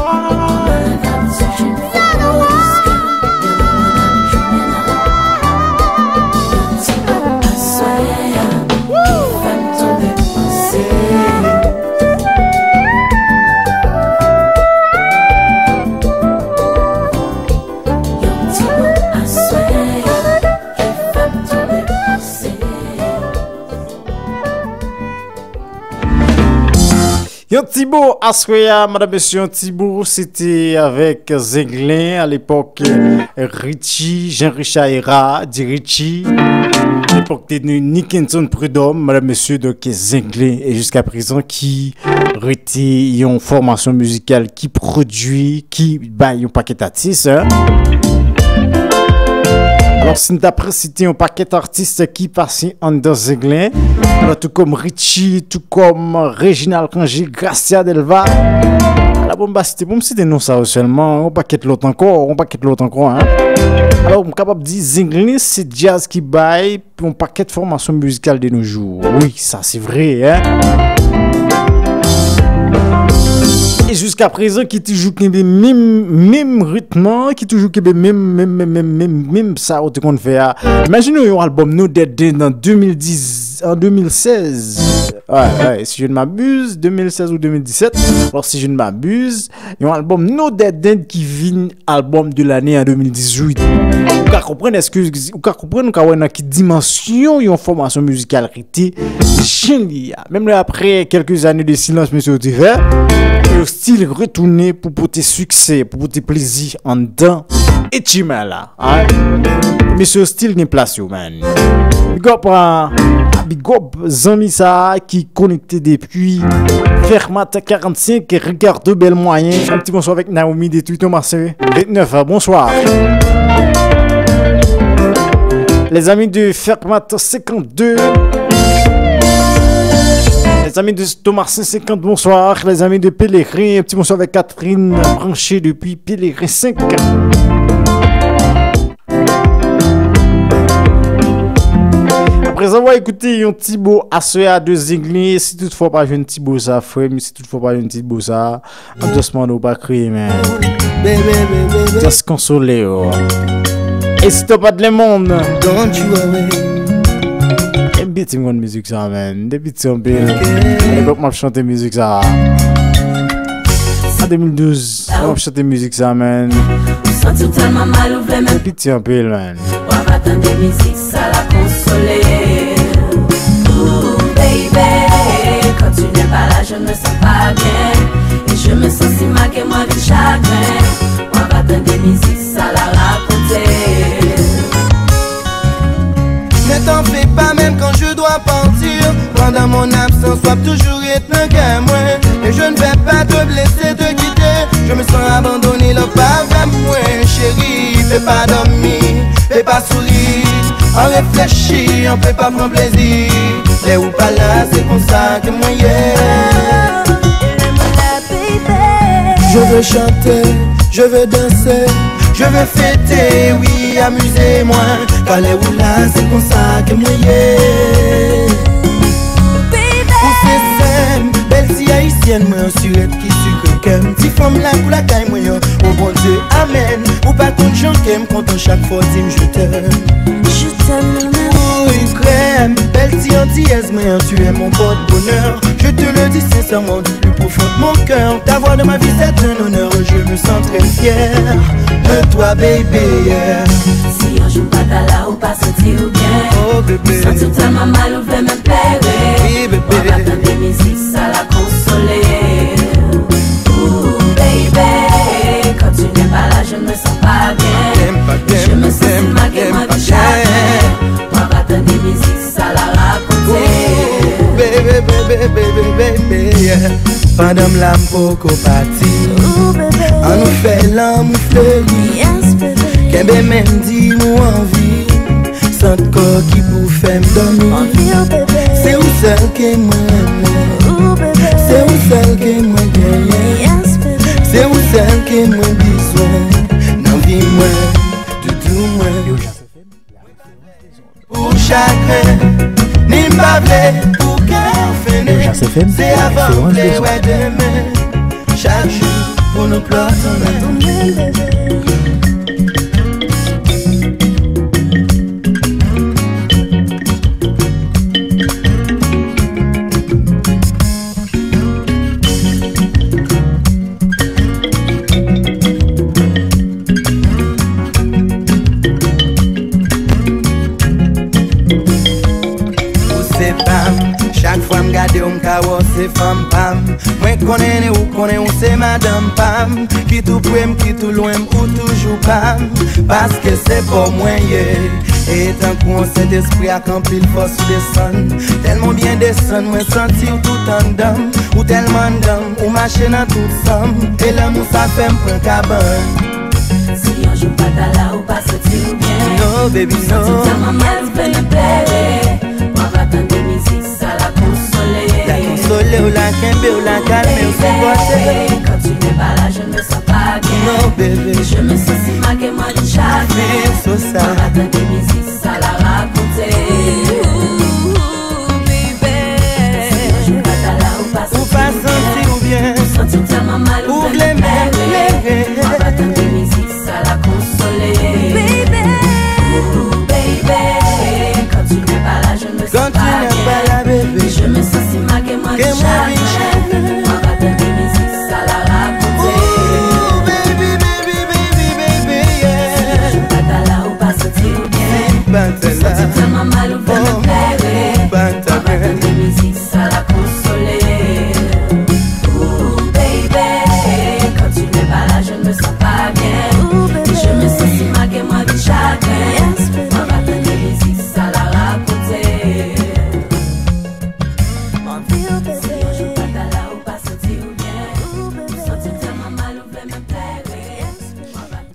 You're the one. Woo! Yon Ti Bo aswè a, madam, mesye, Yon Ti Bo, se te avèk Zenglen, alepòk, Richie, Jean Richard Hérard, di Richie, alepòk te Nickinson Prud'homme, madam, mesye, donk Zenglen, e jiska prezan ki rete yon fòmasyon mizikal ki pwodui, ki bay yon pakèt atis, hein. Alò, si n ta prensite yon pakèt atis ki pase anndan Zenglen, alò, tou kòm Richie, tou kòm Reginald Cangé, Gracia Delva, alò, bon, m pa site, pou m site non sa yo sèlman, yon pakèt lòt ankò, yon pakèt lòt ankò, hein. Alò, m kapab di Zenglen se djaz ki bay yon pakèt fòmasyon mizikal de nos jours. Wi, sa se vre, hein. E jiska prezan, ki toujou kenbe menm, menm ritm nan, ki toujou kenbe menm, menm, menm, menm, menm, menm sa ou te konn fè a. Imajine w yon albòm No Dead End an de mil diz, an de mil sèz. Wi, wi, si je ne m'abuse, de mil sèz ou de mil disèt. Alò, si je ne m'abuse, yon albòm No Dead End ki vin albòm de lane an de mil dizuit. Ou ka konprann, èske, ou ka konprann, ou ka wè nan ki dimansyon yon fòmasyon mizikal rete, jan li ye a. Menm lè apre kèlke zane de silans mesye yo te fè, yo still retounen pou pote siksè, pou pote plezi anndan H M L la. Hein? Mesye yo still gen plas yo, man. Big up, ah, big up zanmi sa a ki konekte depi Fermat karannsenk, Ricardo Bèl Mwayen. Un petit bonsoir avec Naomi de Twitter Marseille. Vennèf, ah, bonsoir. Les amis de Fermat senkannde. Les amis de Thomasin senkant, bonsoir. Les amis de Pèlerin, un petit bonsoir avec Catherine, branchée depuis Pèlerin senk. Apre sa, w a ekoute yon Ti Bo aswè a de Zenglen. Si toutfwa w pa jwenn Ti Bo sa, frè m, si toutfwa w pa jwenn Ti Bo sa, m just mande w pa kriye, man. Just konsole w. E si to pa de lemonn? Don't you worry. E piti m konn mizik sa, man. Depi ti anpil. Alepòk m ap chante mizik sa. An de mil douz, m ap chante mizik sa, man. Ou santi w tèlman mal, ou vle menm. Depi ti anpil, man. W ap tande mizik sa la konsole. Ooh, baby, quand tu n'es pas là, je me sens pas bien. Et je me sens si mal que moi du chagrin. W ap tande mizik sa la rakonte. Ne t'en fais pas, même quand je dois partir. Pendant mon absence, w ap toujours être dans le cœur, moi. Et je ne vais pas te blesser, te quitter. Je me sens abandonné, love pa avè mwen, chérie. Fais Pa dòmi, pe pa souri, an reflechi, an pe pa pran plezi. Lè ou pa la, se konsa ke mwen ye. Je veux chanter, je veux danser, je veux fêter, oui, amuser moi. Car lè ou la, se konsa ke mwen ye. Ou se sèm, bèl ti ayisyèn, mwen an sirèt ki sikre kè m. Ti fanm la kou lakay mwen an, o Bondye, amèn. Ou pa konn jan kè m kontan chak fwa w di m je t'aime. Je t'aime, mon amour. Ou krè m, bèl ti antiyèz mwen an, tu es mon porte-bonheur. Je te le dis sincèrement du plus profond de mon cœur. Ta voix dans ma vie, c'est un honneur. Je me sens très fier de toi, baby, yeah. Si yon jou m pa ta la, ou pa santi w byen. Oh, bébé. Santi w tèlman mal, ou vle menm plere. Oui, bébé. Mwen pa tande mizik sa la konsole. Ooh, baby, quand tu n'es pas là, je me sens pas bien. Byen, pa byen, je me sens si mal, ke mwen anvi chaje. Mwen pa tande mizik sa la rakonte. Ooh, baby, baby, baby, baby, yeah. Pandan m la, m poko pati. Ooh, bébé. Ann nou fè lanmou fleri. Yes, bébé. Kenbe men m, di m ou anvi. Sant kò ki pou fè m dòmi. Anvi w, bébé. Se ou sèl ke mwen renmen. Ooh, bébé. Se ou sèl ke mwen genyen. Yes, bébé. Se ou sèl ke mwen bizwen nan vi mwen, doudou mwen. Pou chagren, ni m pa vle pou kè w fene. Urgence F M, se avan w vle wè demen. Chak jou pou nou plòtan nan. Ou se pa m, chak fwa m gade w, m ka wè w se fanm pa m. Mwen konnen, ou konnen ou se madanm pa m. Kit ou pre m, kit ou lwen m, ou toujou pa m. Paske se pa w mwen ye. E tankou yon Sentespri ak anpil fòs ou desann. Tèlman w byen desann, mwen santi w tout anndan m. Ou tèlman anndan m, ou mache nan tout san m. E lanmou sa fè m pran kabann. Si yon jou pa ta la, ou pa santi w byen. No, baby, no. Santi w tèlman mal, ou vle menm plere. Mwen pa tande mizik sa la konsole. La konsole w, la kenbe w, la kalme w, sipòte w. Baby, quand tu n'es pas là, je me sens pas bien. No, baby. Je me sens si mal, ke mwen anvi chaje. Feel so sad. Mwen pa tande mizik sa la rakonte. Ooh, baby. Si yon jou pa ta la, ou pa santi w byen. Ou santi w tèlman mal, ou vle menm plere. Mwen pa tande mizik sa la konsole. Baby. Ooh, baby. Quand tu n'es pas là, je me sens pas bien. Quand tu n'es pas là, baby. Je me sens si mal, ke mwen anvi chaje. Mwen pa tande mizik sa la rakonte. Ooh, baby, baby, baby, baby, yeah. Si yon jou pa ta la, ou pa santi w byen. Si m pa ta la. Ou santi w tèlman mal, ou vle menm plere. Mwen pa tande mizik sa la konsole. Ooh, baby, quand tu n'es pas là, je me sens pas bien. Je me sens si mal, ke mwen anvi chagren. Mwen pa tande mizik sa la rakonte. Si yon jou pa ta la, ou pa santi w byen. Ou santi w tèlman mal, ou vle menm plere.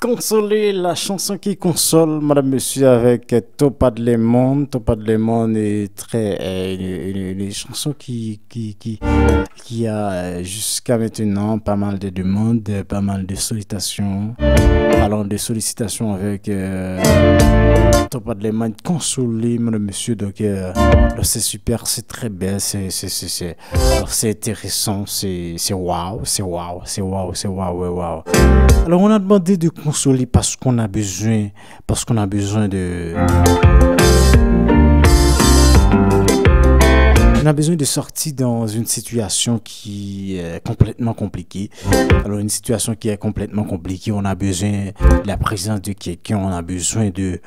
Consoler, la chanson qui console, madame, monsieur, avec euh, Topad Lemon. Topad Lemon est très, euh, une, une- une chanson qui, qui, qui, qui a euh, jusqu'à maintenant pas mal de demandes, euh, pas mal de sollicitations. Parlons de sollicitations avec euh, Topad Lemon, Consoler, madame, monsieur. Donc, euh, donc c'est super, c'est très belle, c'est, c'est, c'est, c'est, alors, c'est intéressant, c'est, c'est waouh, c'est waouh, c'est waouh, c'est waouh, ouais, waouh. Alors, on a demandé de consoler parce qu'on a besoin, parce qu'on a besoin de, on a besoin de sortir dans une situation qui est complètement compliquée. Alors, une situation qui est complètement compliquée, on a besoin de la présence de quelqu'un, on a besoin de,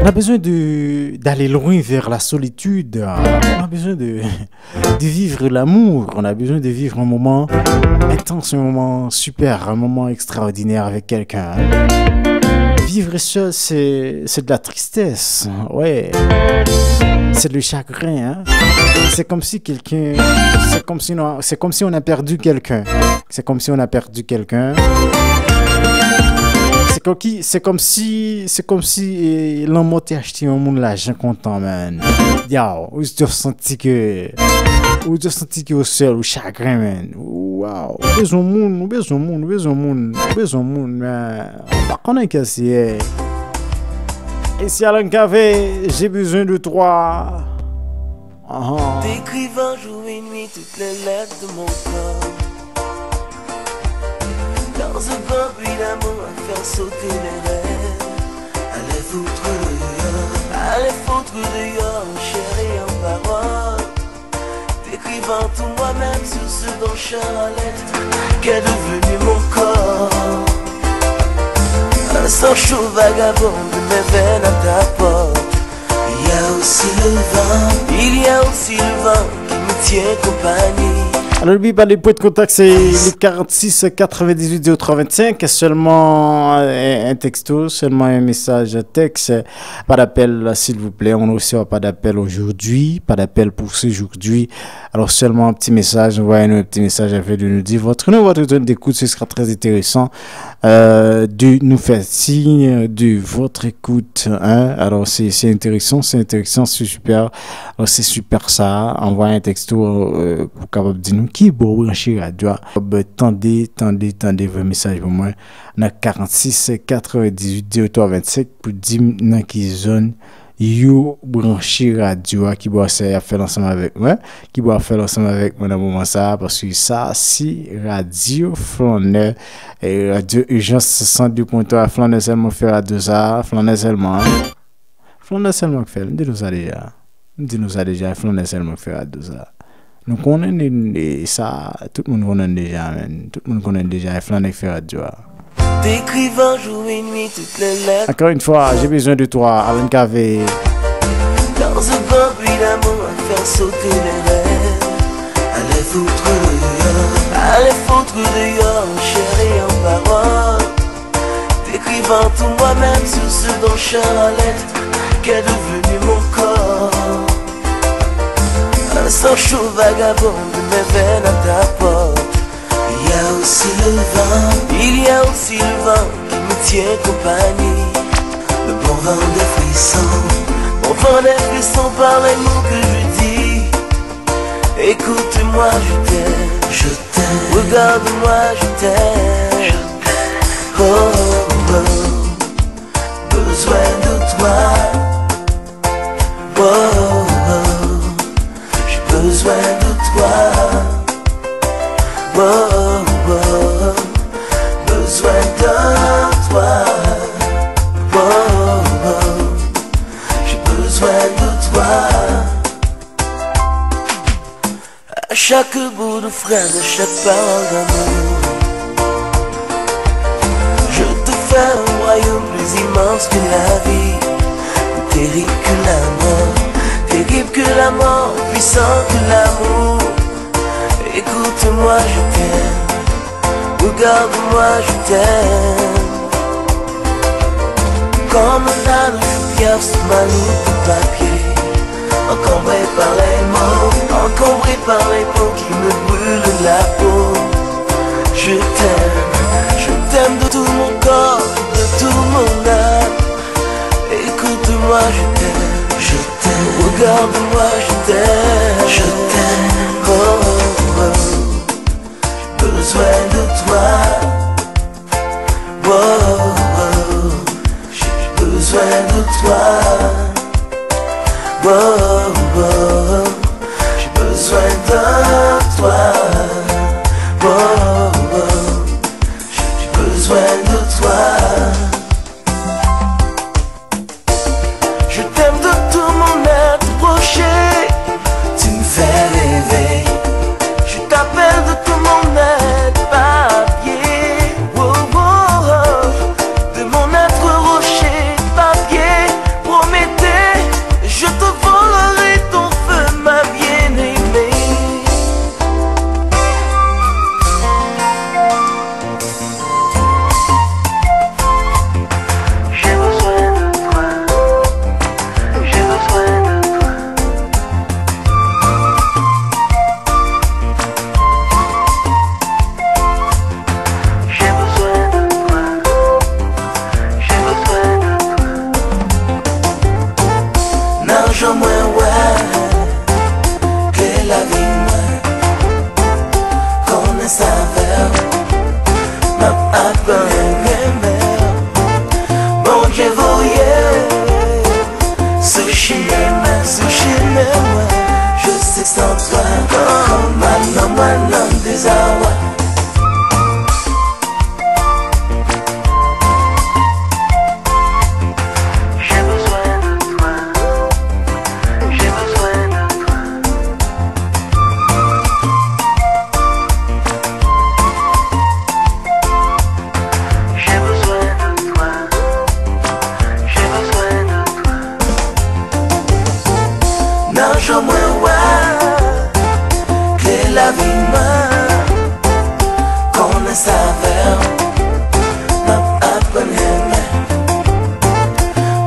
on a besoin de d'aller loin vers la solitude. On a besoin de, de vivre l'amour. On a besoin de vivre un moment intense, un moment super, un moment extraordinaire avec quelqu'un. Vivre seul, c'est, c'est de la tristesse. Ouais. C'est le chagrin, hein. C'est comme si quelqu'un, c'est comme si on a, c'est comme si on a perdu quelqu'un. C'est comme si on a perdu quelqu'un. Kòki, se kòmsi, se kòmsi eh, lanmò te achte yon moun lajan kontan, man. Yow, ou just santi ke, ou just santi ke ou sèl, ou chagren, man. Wow, ou bezwen moun, ou bezwen moun, ou bezwen moun, ou bezwen moun, man. Ou pa konnen kiyès li ye. E si Alan Cavé, j'ai besoin de toi. T'écrivant jour et nuit toutes les lettres de mon corps. Dans un grand bruit d'amour à faire sauter les rêves. Allez foutre dehors, allez foutre dehors en chair et en parole. T'écrivant tout moi-même sur ce dont chair à l'être qu'est devenu mon corps. Un sang chaud vagabonde mes veines à ta porte. Il y a aussi le vent, il y a aussi le vent qui me tient compagnie. Alors, n'oublie pas, les points de contact, c'est le quarante-six quatre-vingt-dix-huit zéro trois vingt-cinq. Seulement euh, un texto, seulement un message texte. Pas d'appel, s'il vous plaît. On ne reçoit pas d'appel aujourd'hui, pas d'appel pour ce aujourd'hui. Alors, seulement un petit message. Envoyez-nous un petit message afin de nous dire votre nom, votre zone d'écoute. Ce sera très intéressant euh, de nous faire signe de votre écoute. Hein? Alors, c'est c'est intéressant, c'est intéressant, c'est super. Alors, c'est super ça. Envoyez un texto euh, pou kapab di nou ki bò ou branche radyo a. Tande, tande, tande, voye mesaj pou mwen nan quarante-six quatre-vingt-dix-huit zéro trois vingt-cinq pou di m nan ki zòn yo branche radyo a, ki bò sa y ap fè l ansanm avèk mwen, ki bò ap fè l ansanm avèk mwen nan moman sa a, paske sa se radyo Flannè, e radyo Ijans san de pwen twa, Flannè sèlman k fè radyo sa a, Flannè sèlman, hein. Flannè sèlman k fè l, m di nou sa deja. M di nou sa deja, Flannè sèlman k fè radyo sa a. Nou konnen li, li, sa, tout moun konnen l deja, men. Tout moun konnen l deja, e Flannè k fè radyo a. T'écrivant jour et nuit toutes les lettres. Encore une fois, j'ai besoin de toi, Alan Cavé. Dans un grand bruit d'amour à faire sauter les rêves. Allez foutre dehors, allez foutre dehors en chair et en parole. T'écrivant tout moi-même sur ce dont chair à l'être qu'est devenu mon corps. Un sang chaud vagabonde mes veines à ta porte. Il y a aussi le vent, il y a aussi le vent qui me tient compagnie. Le bon vent des frissons, bon vent des frissons par les mots que je dis. Écoute-moi, je t'aime, je t'aime. Regarde-moi, je t'aime. Je t'aime. Oh, oh, oh. Besoin de toi. Oh, oh, oh. J'ai besoin de toi. Oh, oh, oh. Besoin de toi. Oh, oh, oh. J'ai besoin de toi. À chaque bout de phrase, à chaque parole d'amour, je te fais un royaume plus immense que la vie, plus terrible que la mort, terrible que la mort, puissant que l'amour. Écoute-moi, je t'aime. Regarde-moi, je t'aime. Comme un ange pierre sur ma loupe de papier. Encombré par les mots, encombré par les mots qui me brûlent la peau. Je t'aime, je t'aime de tout mon corps, de tout mon âme. Écoute-moi, je t'aime, je t'aime. Regarde-moi, je t'aime, je t'aime. Oh, oh, oh. Besoin de toi. Oh, oh, j'ai besoin de toi. Oh, oh, j'ai besoin de toi. Oh, oh, j'ai besoin de toi. Je t'aime de tout mon être, rocher, tu me fais rêver. Je t'appelle de tout mon être, papier, oh, oh, oh. De mon être, rocher, papier, Prométhée, je te volerai ton feu, ma bien-aimée. Jan mwen wè, ke lavi mwen konnen savè w. M ap aprann renmen w. Bondye voye w sou chimen mwen, sou chimen mwen. Je sais que sans toi, comme un homme, un homme des Awa. J'ai besoin de toi. J'ai besoin de toi. J'ai besoin de toi. J'ai besoin de toi. Nan jan mwen wè, ke lavi mwen konnen savè w. M ap aprann renmen.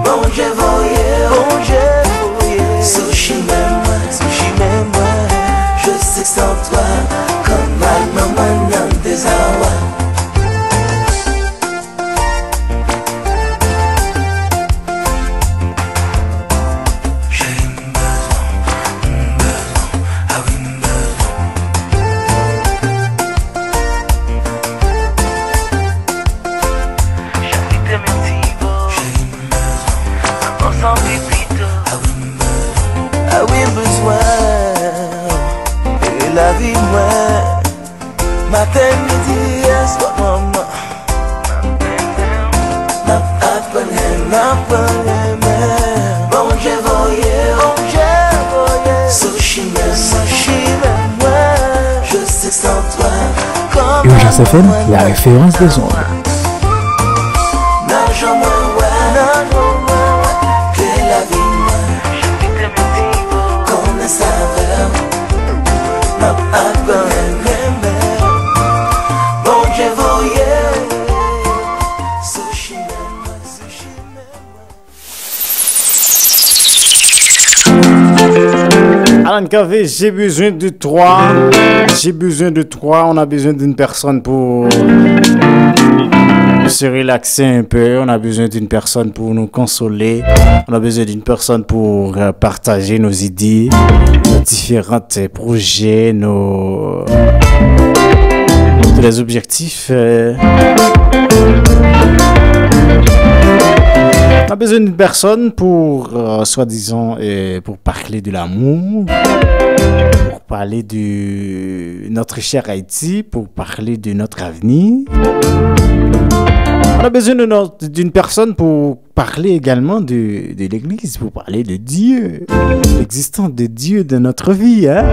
Bondye voye w, Bondye voye w sou chimen mwen, sou chimen mwen. Je sais que sans toi, comme un homme, un homme des Awa. Cheri, m bezwen w, m bezwen w, ah wi, m bezwen w. Cheri, te men ti bo. Cheri, m bezwen w. Ansanm pi pito. Ah wi, m bezwen w. Ah wi, m bezwen w. E lavi mwen. Maten, midi, aswè, manman. M ap aprann renmen, aprann renmen. Bondye voye w, Bondye voye w sou chimen, sou chimen mwen. Je sais que sans toi, comme un homme, un homme des Awa. Urgence F M, la référence des ondes. Nan jan mwen wè, nan jan mwen wè, ke lavi mwen konnen savè w. M ap aprann renmen. Bondye voye w sou chimen mwen, sou chimen mwen. Alan Cavé, j'ai besoin de toi. J'ai besoin de toi. On a besoin d'une personne pour se relaxer un peu. On a besoin d'une personne pour nous consoler. On a besoin d'une personne pour euh, partager nos idées, nos différents euh, projets, nos tous les objectifs. Euh. On a besoin d'une personne pour, euh, soi-disant, euh, pour parler de l'amour, pour parler de notre cher Haïti, pour parler de notre avenir. On a besoin de notre- d'une personne pour parler également de, de l'église, pour parler de Dieu, l'existence de Dieu dans notre vie, hein.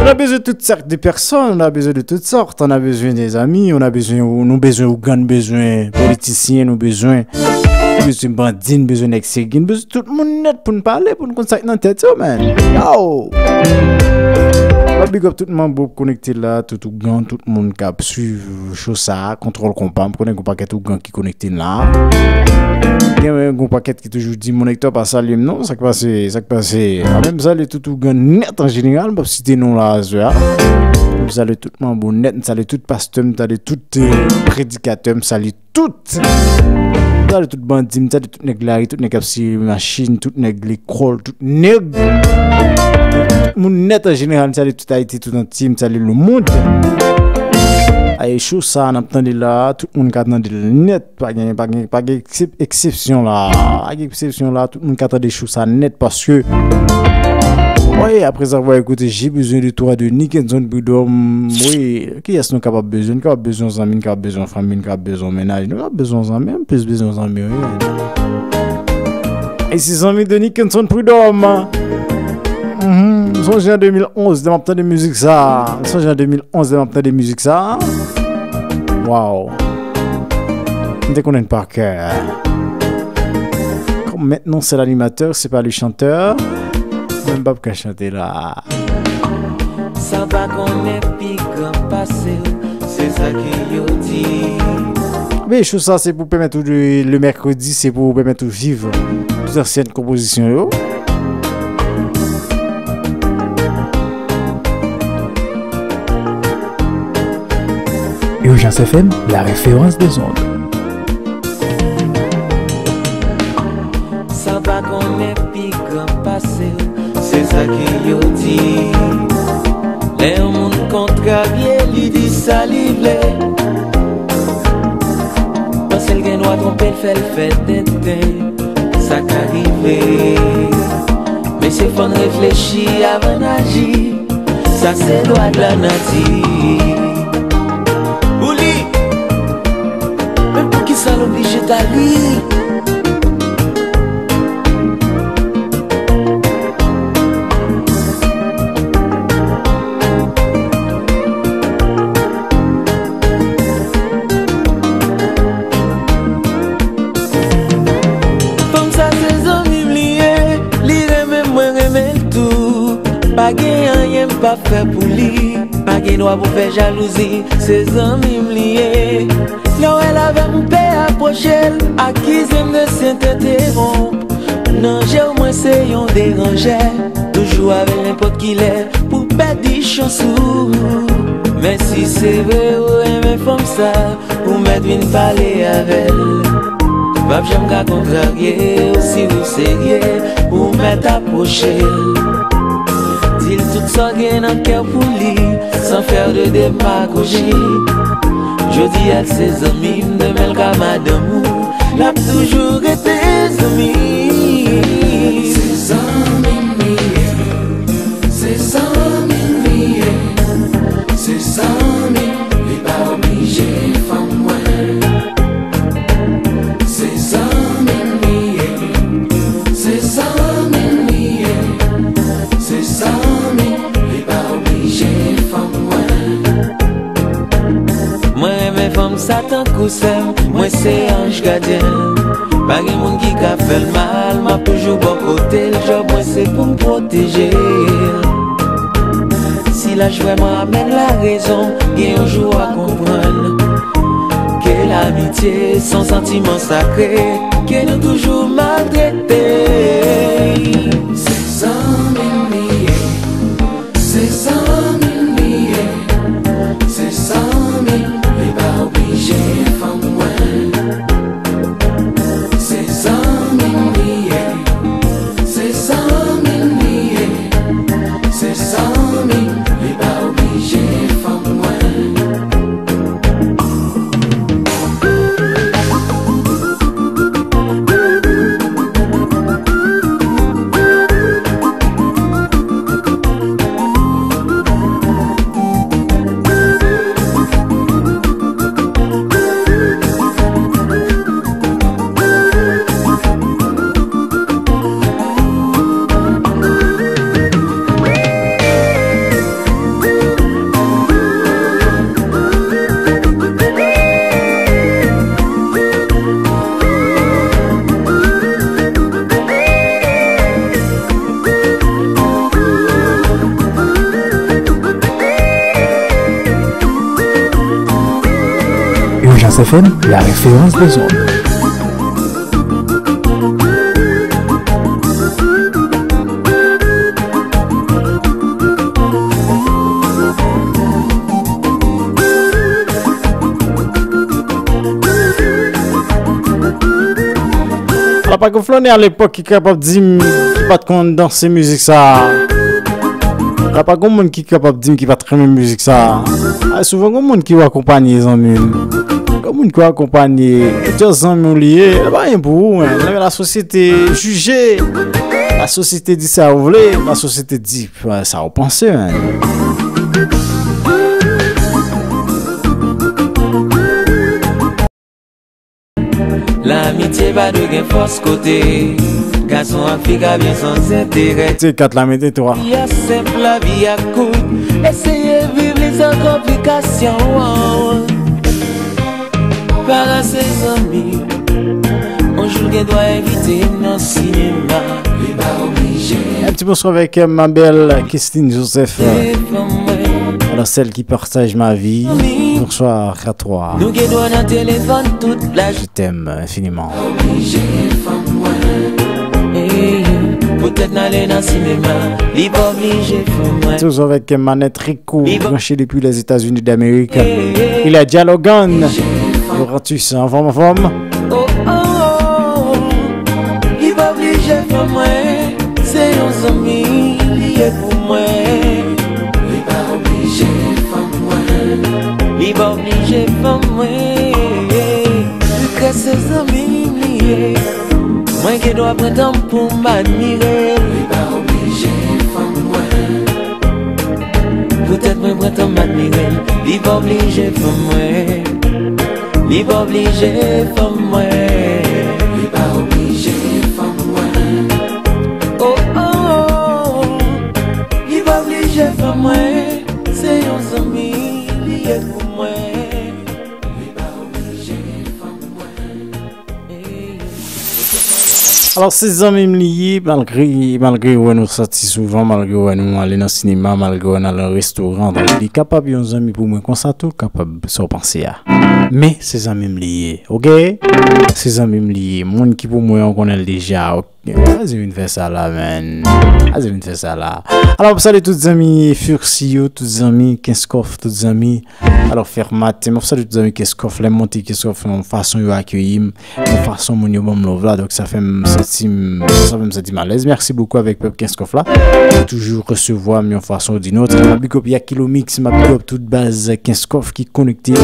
On a besoin de toutes sortes de personnes, on a besoin de toutes sortes, on a besoin des amis, on a besoin, nou bezwen ougan, nou bezwen politisyen, nou bezwen, nou bezwen bandi, nou bezwen nèg segi, nou bezwen tout moun nèt pou n pale, pou n konn sa k nan tèt yo, man. Yo! Mwen big up tout manbo k konekte la, tout ougan, tout moun k ap swiv show sa, Kontwòl Konpa, m konnen gon pakèt ougan ki konekte n la. Gen yon pakèt ki toujou di, "Mon Hector pa salye m non, sa k pase, sa k pase?" A, men m salye tout ougan nèt an jeneral, m p ap site non la aswè a. M salye tout manbo nèt, m salye tout pastè, m salye tout eh, predikatè, m salye tout. M salye tout bandi, m salye tout nèg lari, tout nèg k ap siye machin, tout nèg lekòl, tout nèg. Tout moun nèt an jeneral, m salye tout Ayiti, tout antye, m salye lemonn. Aye, show sa n ap tande la, tout moun ka tande l nèt, pa gen, pa gen, pa gen eksep- eksepsyon la. Pa gen eksepsyon la, tout moun ka tande show sa nèt paske, wi, après avoir écouté J'ai besoin de toi de Nickenson Prud'homme, wi, kiyès nou kapab bezwen? Nou kapab bezwen yon zanmi, nou kapab bezwen yon fanmi, nou kapab bezwen yon mennaj, nou kapab bezwen yon zanmi, m plis bezwen yon zanmi, wi. E se zanmi de Nickenson Prud'homme. Mhm. M sonje an de mil onz, lè m ap tande mizik sa. M sonje an de mil onz, lè m ap tande mizik sa. Wow. M te konnen l pa kè. Comme maintenant c'est l'animateur, c'est pas le chanteur. Mwen m p ap ka chante la. Sa pa konnen pi gran pase w, se sa ke yo di. Men show sa se pou pèmèt ou de, le mèkredi, se pou pèmèt ou viv tout ansyen konpozisyon yo. Urgence F M, la référence des ondes. Sa pa konnen Pi gran pase w, se sa ke yo di. Lè yon moun kontrarye, li di sa li vle. Panse l gen dwa twonpe l, fè l fè tenten. Sa ka rive. Mesye, fò n reflechi avan n aji. Sa se lwa de la nati. Ou li. Men poukisa l oblije ta li? Fanm sa se zanmi m li ye, li renmen m, mwen renmen l tou. Pa gen anyen m p ap fè pou li. Pa gen dwa pou fè jalouzi, se zanmi m li ye. Lè w wè l avè m, ou pè apwoche l, akize m de sent entewonp. Nan je w, mwen se yon deranjè. Toujou avè l nenpòt kilè pou pèdi chans ou. Men si se vre ou renmen fanm sa, ou mèt vin pale avè l. Li p ap janm ka kontrarye w si ou serye, ou mèt apwoche l. Di l tout sa w gen nan kè w pou li, san fè w de demagoji. Jodi a l se zanmi m, demen l ka madanm ou, l ap toujou rete zanmi. Se zanmi m li ye, se zanmi m li ye, se zanmi m, li pa oblije fanm mwen. Se zanmi m li ye, se zanmi m li ye, se zanmi m, li pa oblije fanm mwen. Mwen renmen fanm sa tankou sè m, mwen se anj gadyen l. Pa gen moun ki ka fè l mal, m ap toujou bò kote l, djòb mwen se pou m pwoteje l. Si laj vrèman amèn larezon, gen yon jou w a konprann ke lamitye se yon santiman sakre ke nou toujou maltrete. Se zanmi m li ye, se zanmi m li ye, se zanmi m, li pa oblije fanm mwen. Se zanmi m li ye, se zanmi m li ye, se zanmi m, li pa oblije fanm mwen. Urgence F M, la référence des ondes. Ala pa gen flannè alepòk ki kapab di m ki pa t konn danse mizik sa a. Ala pa gen moun ki kapab di m ki pa t renmen mizik sa a. A, souvan gen moun ki w akonpanye zanmi m. Gen moun ki w akonpanye, e just zanmi w li ye, li pa gen pou ou, men. Lè lasosyete jije, lasosyete di sa w vle, lasosyete di sa w panse, men. Lamitye pa dwe gen fòs kote gason ak fi ka byen san enterè. Te kat la mete twa. Lavi a senp, lavi a kout. Eseye viv li san konplikasyon. Paran se zanmi. On jou l gen dwa envite m nan sinema. Li pa oblije. Un petit bonsoir avec, euh, ma belle Christine Joseph, euh, alors celle qui partage ma vie. Bonsoir à toi. Nou gen dwa nan telefòn tout la. Je t'aime infiniment. Hey, poutèt n ale nan sinema, li pa oblije fanm mwen. Toujours avec Manette Rico, branché depuis les États-Unis d'Amérique. Il y a Dialogan, Laurentius, en forme, en forme. Oh, oh, oh, oh. Li pa oblije fanm mwen. Mwen gen dwa pran tan m pou m admire l. Li pa oblije fanm mwen. Poutèt mwen pran tan m admire l. Li pa oblije fanm mwen. Li pa oblije fanm mwen. Li pa oblije fanm mwen. Oh, oh, oh. Li pa oblije fanm mwen. Se yon zanmi li ye pou mwen. Li pa oblije fanm mwen. Alò, se zanmi m li ye, malgre, malgre wè nou sòti souvan, malgre wè nou ale nan sinema, malgre wè nou ale nan restoran. Donk, li kapab yon zanmi pou mwen konsa tou, kapab sa w panse a. Men, se zanmi m li ye, oke? Se zanmi m li ye. Moun ki pou mwen, w konnen l deja, oke? Aze vin fè sa la, man. Aze vin fè sa la. Alò, m ap salye tout zanmi Fursi yo, tout zanmi Kenskof, tout zanmi Alò, Fermat, m ap salye tout zanmi Kenskof, lè m monte Kenskof, nan fason yo akeyi m, nan fason moun yo ban m love la, donk sa fè m santi m, sa fè m santi m alèz. Mèsi bokou avèk pèp Kenskof la, ki toujou resevwa m yon fason ou di nòt. M ap big up Yakilomix, m ap big up tout baz Kenskof ki konekte.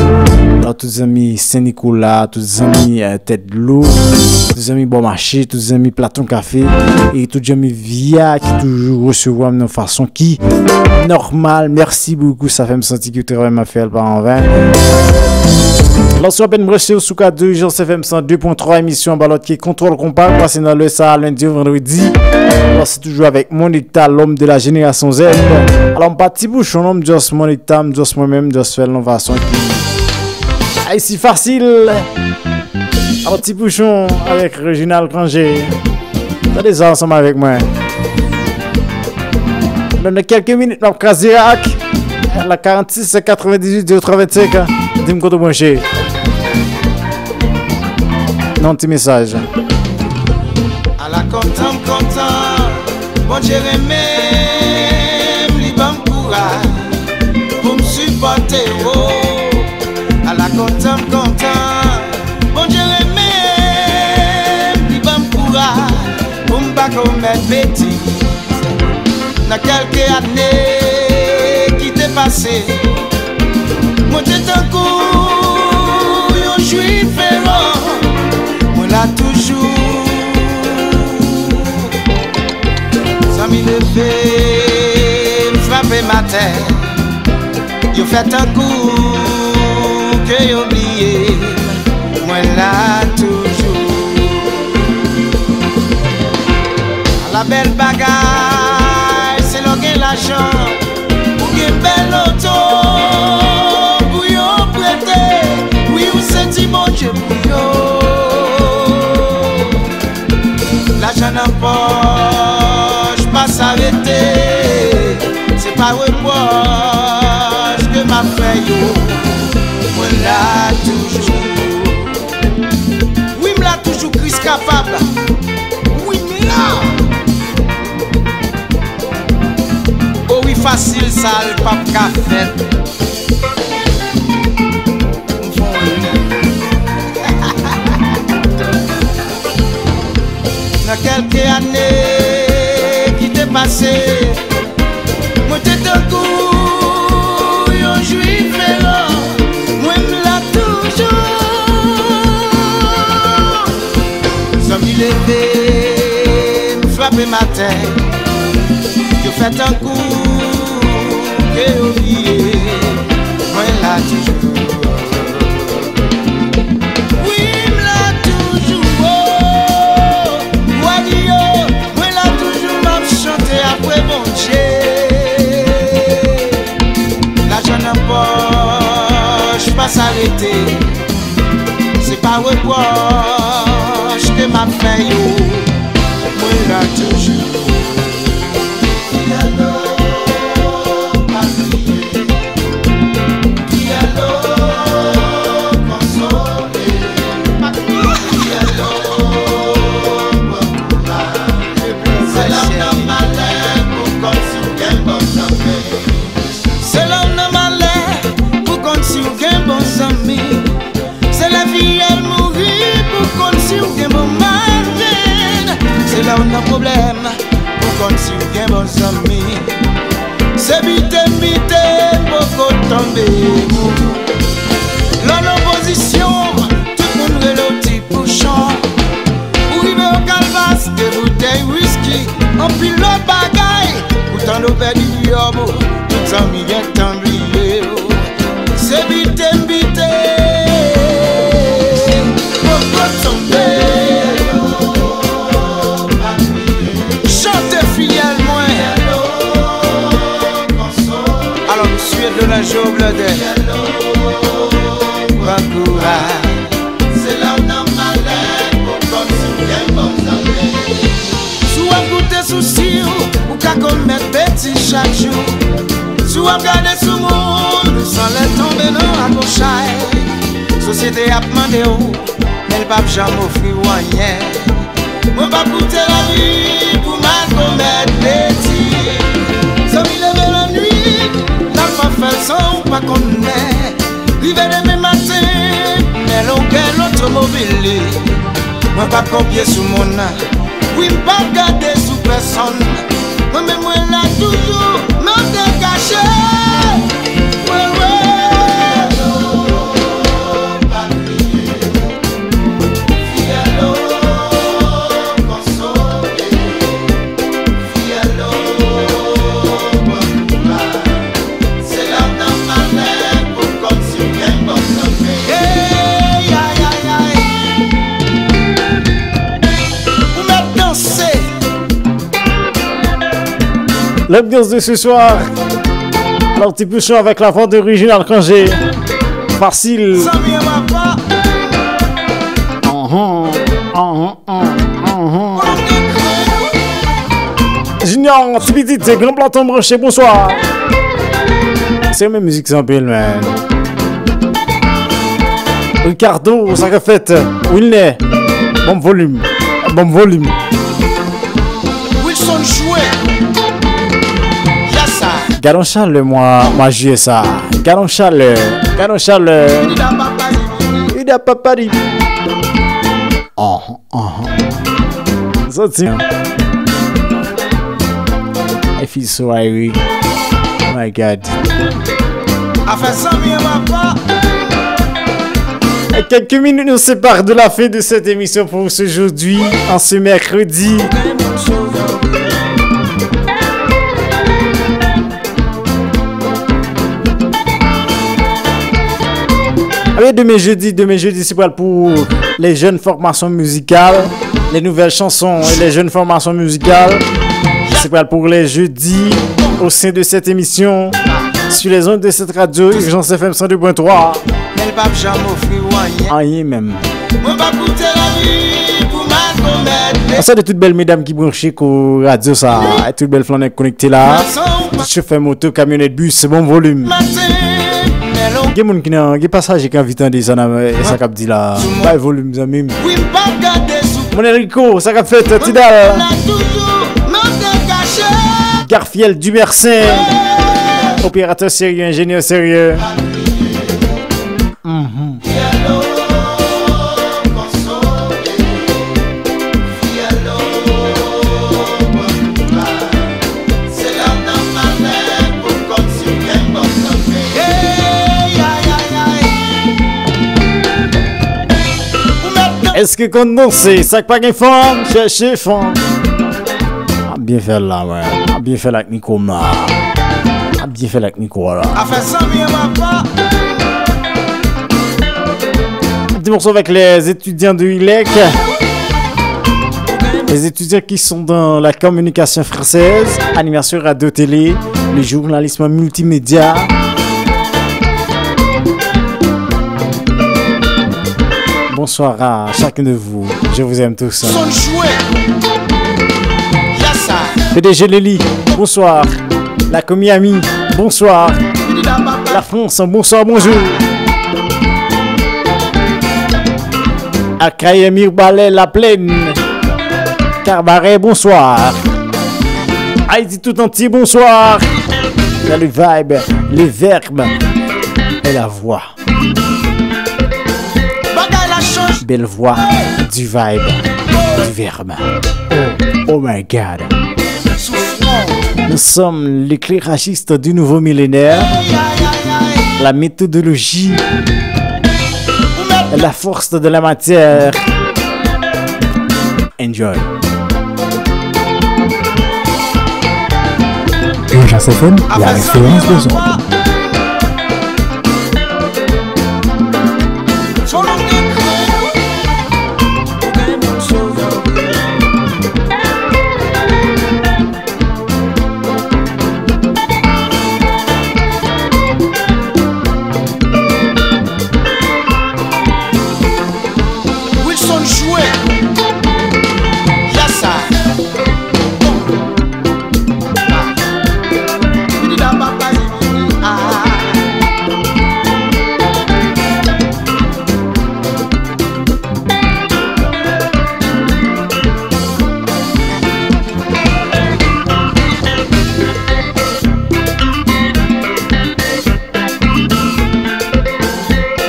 Alò, tout zanmi Sen Nikola, tout zanmi, eh, Tèt Dlo, tout zanmi Bò Mache, tout zanmi Platon Kafe, e tout zanmi Via ki toujou resevwa m nan fason ki nòmal. Mèsi bokou, sa fè m santi ke travay m ap fè a pa anven. Lòt sou apèn branche w sou K W J S F M san de pwen twa, emisyon Balòt ki Kontwòl Konpa, pase nan lè sa a, lendi o vandredi. Alò, se toujou avèk Monikta, l'homme de la génération Z. Alò, m pa Ti Pouchon, non, m just Monikta, m just mwen menm, m just fè l nan fason ki Ayiti fasil. Alò, Ti Pouchon avèk Reginald Cangé. Tande sa ansanm avèk mwen. Nan, nan kèlke minit, m ap kraze ak la karannsis katrevendizwit zewo twa vennsenk. Di m kote w branche. Nan ti mesaj. Ala kontan m kontan, Bondye renmen m, li ban m kouraj pou m sipòte w. Ala kontan m kontan, Bondye renmen m, li ban m kouraj pou m pa komèt betiz. Nan kèlke ane ki te pase, mwen te tankou yon jwif eran, mwen la toujou. Zanmi leve m, frape m atè. Yo fè tankou ke yo bliye m, mwen la toujou. Ala bèl bagay, se lè w gen lajan, ou gen bèl oto pou yo prete. Wi, ou se ti Bondye pou yo. Lajan nan pòch pa sa rete. Se pa repwòch ke m ap fè yo. Mwen la toujou. Wi, m la toujou, Kris kapab. Wi, m la. O wi, fasil sa, l p ap ka fèt. Nan kèlke ane ki te pase, mwen te tankou yon jwif eran, mwen m la toujou. Zanmi leve m, frape m atè, yo fè tankou ke yo bliye, mwen la toujou. Wi, m la toujou, o, wa di yo, mwen la toujou, m ap chante apre Bondye. Lajan nan pòch pa sa rete, se pa repwòch ke m ap fè yo, mwen la toujou. Se lè w nan malè pou konn si w gen bon zanmi. Se lè fiyèl mouri pou konn si w gen bon marenn. Se lè w nan pwoblèm pou konn si w gen bon zanmi. Se bite m bite m poko tonbe. Lè w nan pozisyon, tout moun rele w Ti Pouchon. Boutèy wiski, anpil lòt bagay. Poutan nou pèdi piyòbo, tout zanmi gentan bliye w. Se bite m bite. Poko tonbe. Chante fiyèl mwen. Alò, mesye Donajo Blondè. Pran kouraj. Se lè w nan malè, ou konn si w gen bon zanmi. Si w ap koute sousi w, ou ka komèt betiz chak jou. Si w ap gade sou moun, ou sanlè tonbe nan akochay. Sosyete ap mande w, men l p ap janm ofri w anyen. Mwen p ap koute lavi pou m al komèt betiz. Zanmi leve lannwit, l al pa fè l san ou pa konnen. Rive demen maten, men longè lotomobil li. Mwen p ap kopye sou moun nan. Wi, m p ap gade sou pèsonn. Mwen menm mwen la toujou, m ap dekache. Wi, wi. L'ambiance de ce soir, Lorty Pouchon avec la voix de Reginald Cangé. Facile. Junior, ti pitit, se gran platon branche, bonswa. Se menm mizik sa anpil, man. Ricardo, sa k ap fèt? Wilner, bon volim. Bon volim. Wilson jwe. Yes, sir. Gadon chalè mwa, mwa jiyè sa. Gadon chalè. Gadon chalè. Ida papa di. Oh, oh. Soti. I feel so irie. Oh my God. Afè zanmi an papa. Quelques minutes nous séparent de la fin de cette émission pour aujourd'hui, en ce mercredi. Ah oui, demain jeudi, demain jeudi, c'est pour, pour les jeunes formations musicales, les nouvelles chansons et les jeunes formations musicales. C'est pour, pour les jeudis au sein de cette émission sur les ondes de cette radio, Urgence F M cent deux point trois. Men l p ap janm ofri w anyen. Anyen menm. Mwen p ap koute lavi pou m al komèt. Sa de tout bèl medam ki branche kou radyo sa, tout bèl flannè konekte la. Tout chofè moto, kamyonèt, bis, bon volim. Gen moun ki nan, gen pasaje ki anvi tande sa nan, e sa k ap di la. Bay volim, zanmi m. Mon Enrico, sa k ap fèt, Tidal. Garfield Dumersin. Opérateur sérieux, ingénieur sérieux. Mhm. Èske konn danse? Sa k pa gen fanm, chèche fanm. Ap byen fè l la, wè. Ap byen fè l ak mikwo m la. Ap byen fè l ak mikwo a la. Afè zanmi an papa. Un petit morceau avec les étudiants de ILEC. Les étudiants qui sont dans la communication française, animation radio télé, le journalisme multimédia. Bonsoir à chacun de vous. Je vous aime tous. Son jwe. Yes, sir. P D G Lely, bonsoir. La Miami, bonsoir. La France, bonsoir, bonjour. Akayè, Mibalè, La Plaine, Cabaret, bonsoir. Haïti tout entier, bonsoir. Dans le vibe, le verbe et la voix. Bagay la chanj. Belle voix, du vibe, du verbe. Oh, oh my God. Nous sommes l'éclairagiste du nouveau millénaire. La méthodologie, la force de la matière. Enjoy. Sèfèn, la référence des ondes. Wilson jwe. Yasa.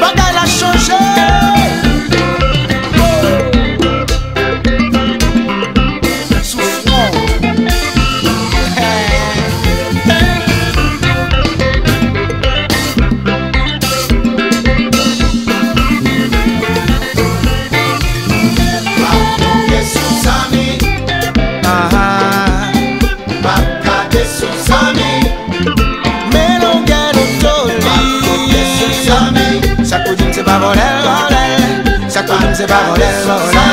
Bagay la chanje. Sou fwon. Ah, ah. M ap gade sou zanmi. Men longè loto li. M ap gade sou zanmi. Sa k pou di m se pa vòlè l vòlè. Sa k pou di m se pa vòlè l vòlè.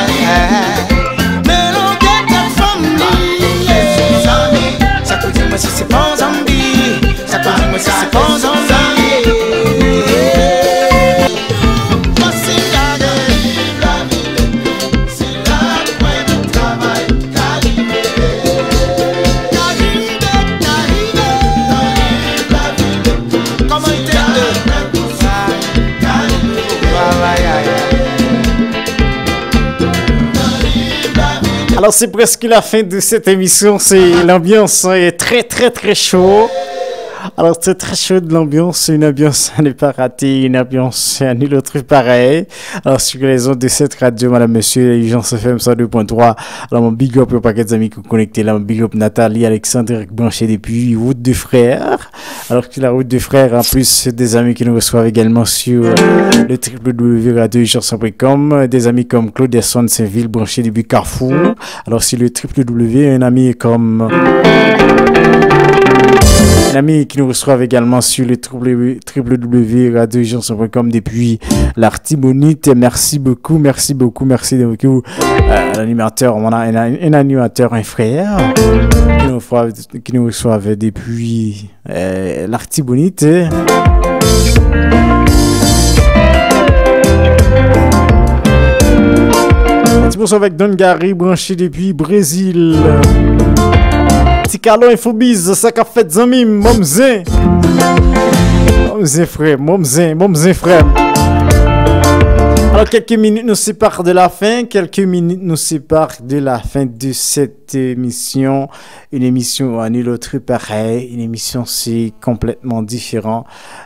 Men longè tèt fanm li. M ap gade sou zanmi. Sa k pou di mwen si se pa yon zanmi. Sa k pou di mwen si se pa yon zanmi. Fasil gade. Alors, c'est presque la fin de cette émission. C'est l'ambiance est très, très, très chaud. Alors, c'est très chaud de l'ambiance, une ambiance à ne pas rater, une ambiance à nulle autre pareille. Alors, sur les ondes de cette radio, madame, monsieur, Urgence F M cent deux point trois. Alors, mon big up au paquet d'amis qui sont connectés là, mon big up Nathalie, Alexandre, branché depuis Route de Frères. Alors, sur la Route de Frères, en plus, c'est des amis qui nous reçoivent également sur le w w w radio urgence point com, des amis comme Claude Desson Saint-Ville, branché depuis Carrefour. Alors, sur le w w w, un ami comme, un ami qui nous reçoit également sur le w w w radio urgence point com depuis l'Artibonite. Merci beaucoup, merci beaucoup, merci beaucoup. Euh, l'animateur, on a un, un animateur, un frère qui nous reçoit, qui nous reçoit depuis euh, l'Artibonite. Ti bonsoir avec Don Gary, branché depuis Brésil. Ti Kalo Infobiz, sa k ap fèt zanmi m, bon m zen. Bon m zen frè, bon m zen, bon m zen frè. Alors, quelques minutes nous séparent de la fin, quelques minutes nous séparent de la fin de cette émission. Une émission à nul autre pareil, une émission c'est complètement différent,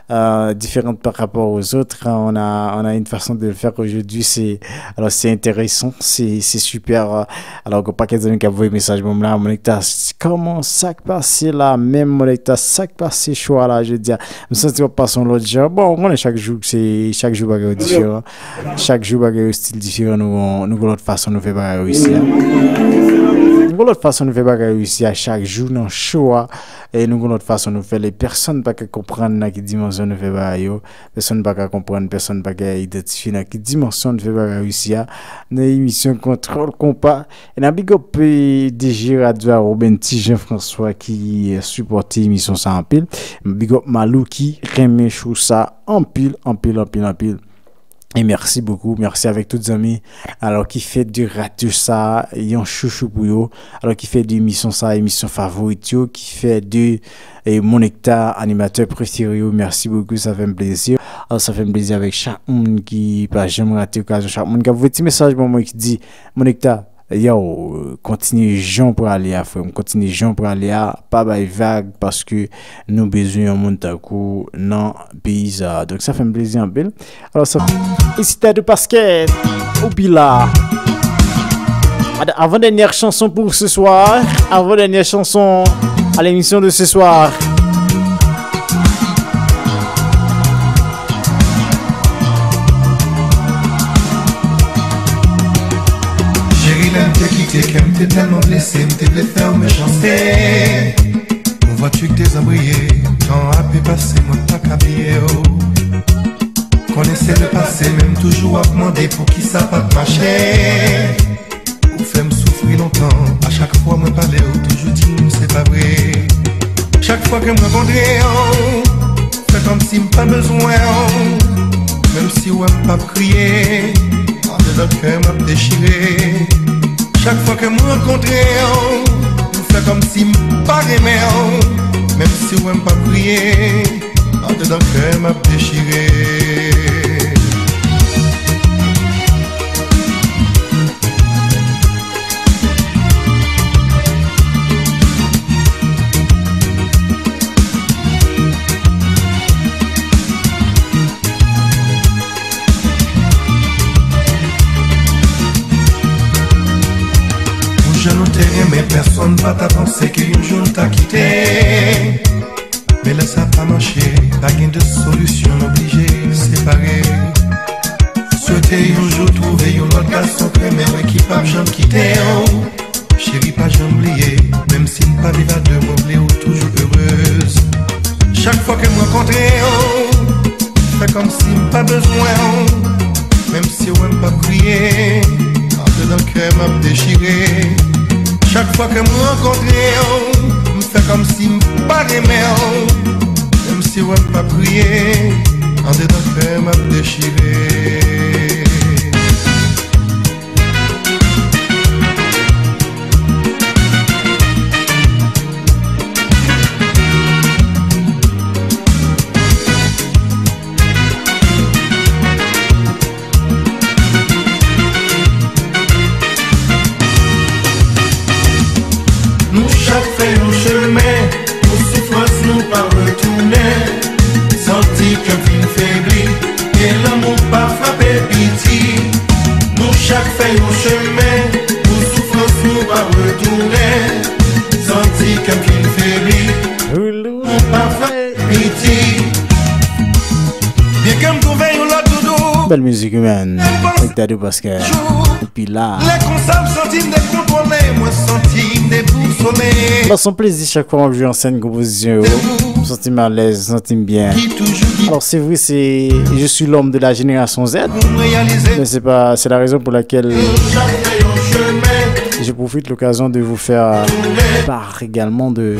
euh, différente par rapport aux autres. On a, on a une façon de le faire aujourd'hui, c'est, alors c'est intéressant, c'est, c'est super. Alors, gon pakèt zanmi k ap voye mesaj ban m la, Monèkta, kòman sa k pase la menm, Monèkta, sa k pase cho a la jodi a? M santi w ap pase yon lòt jan. Bon, ou konnen chak jou, se, chak jou bagay yo diferan. Chak jou bagay yo stil diferan, nou gon, nou gon lòt fason nou fè bagay yo isi a. Nou gon lòt fason nou fè bagay yo isi a, chak jou nan cho a, e nou gon lòt fason nou fè l. Pèsonn pa ka konprann nan ki dimansyon nou fè bagay yo. Pèsonn pa ka konprann, pèsonn pa ka idantifye nan ki dimansyon nou fè bagay yo isi a. Nan emisyon Kontwòl Konpa, e n a big up, eh, D J Radio a, Robenty Jean François ki, eh, sipòte emisyon sa anpil. Big up Malou ki renmen show sa anpil, anpil, anpil, anpil. E mèsi bokou, mèsi avèk tout zanmi. Alò ki fè de radyo sa yon chouchou pou yo. Alò ki fè de emisyon sa emisyon favorit yo. Ki fè de, eh, Monèkta animatè prefere yo. Mèsi bokou, sa fè m plezi. Alò sa fè m plezi avèk chak moun ki pa janm rate okazyon. Chak moun k ap voye ti mesaj ban mwen ki di, Monèkta, yo, kontinye jan w prale a, frè m. Kontinye jan w prale a. Pa bay vag, paske nou bezwen yon moun tankou w nan peyi sa a. Donk, sa fè m plezi anpil. Alò, sa, ici Tête de Basket, Oupila. Ad-, avant-dernière chanson pour ce soir. Avant-dernière chanson à l'émission de ce soir. Cheri, lè m te kite kè m te tèlman blese, m te vle fè w mechanste. Ou Vwati k dezanbreye, tan ap pase, mwen pa ka bliye w. Konnen se le pase, men m toujou ap mande poukisa pa t mache. Ou fè m soufri lontan, a chak fwa mwen pale, ou toujou di m se pa vre. Chak fwa ke m rankontre w, fè kòmsi m pa bezwen w. Menm si w wè m p ap kriye, andedan kè m ap dechire. Chak fwa ke m rankontre w, m fè kòmsi m pa renmen w. Menm si w wè m p ap kriye, andedan kè m ap dechire. Yon jan nou te renmen, pèsonn pa ta panse ke yon jou n ta kite. Men lè sa pa mache, pa gen de solisyon, n oblije separe. Swete yon jou twouve yon lòt gason k renmen w e ki p ap janm kite w. Cheri, pa janm bliye, menm si n pa viv a de, mwen vle ou toujou erez. Chak fwa ke m rankontre w, fè kòmsi m pa bezwen w. Menm si w wè m p ap kriye, andedan kè m ap dechire. Chak fwa ke m rankontre w, m fè kòmsi m pa renmen w. Menm si w wè m p ap kriye, andedan kè m ap dechire. Nou chak fè yon chemen, pou soufrans nou pa retounen. Santi kè m fin febli, e lanmou pa frape piti. Nou chak fè yon chemen, pou soufrans nou pa retounen. Santi kè m fin febli, lanmou pa frape piti. Byen ke m twouve yon lòt doudou. Bèl mizik, man. Avèk Dadou Pascal. Epi la. Lè konsa m santi m dekontwole, mwen santi m debousole. Alò, se yon plezi chak fwa m ap jwe ansyen konpozisyon yo. M santi m alèz, m santi m byen. Alò, se vre, se, je suis l'homme de la génération Z. Men se pa, c'est la raison pour laquelle je profite l'occasion de vous faire part également de,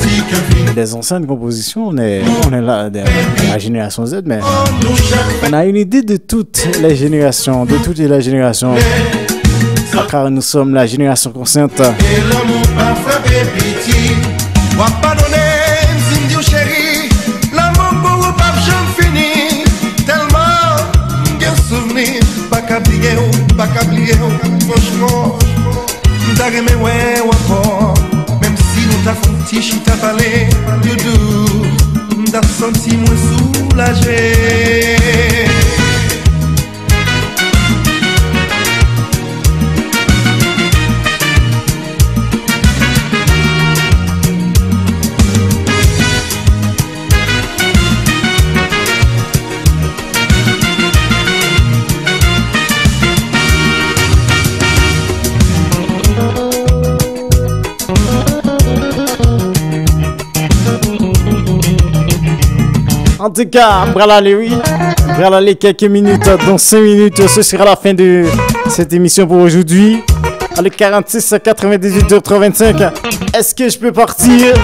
des anciennes compositions. On est, on est là, de la génération Z, mais on a une idée de toutes les générations, de toutes les générations. Car nous sommes la génération consciente. E lanmou pa frape piti. W ap padone m si m di w cheri, lanmou m pou ou p ap janm fini. Tèlman m gen souvni, m pa ka bliye w, m pa ka bliye w, franchman. M ta renmen wè w ankò, menm si nou ta fè yon ti chita pale, doudou, m ta santi mwen soulaje. Antouka, m pral ale, wi. M pral ale kèk minit, dans cinq minutes, ce sera la fin de cette émission pour aujourd'hui. Le quarante-six quatre-vingt-dix-huit zéro trois vingt-cinq. Est-ce que je peux partir?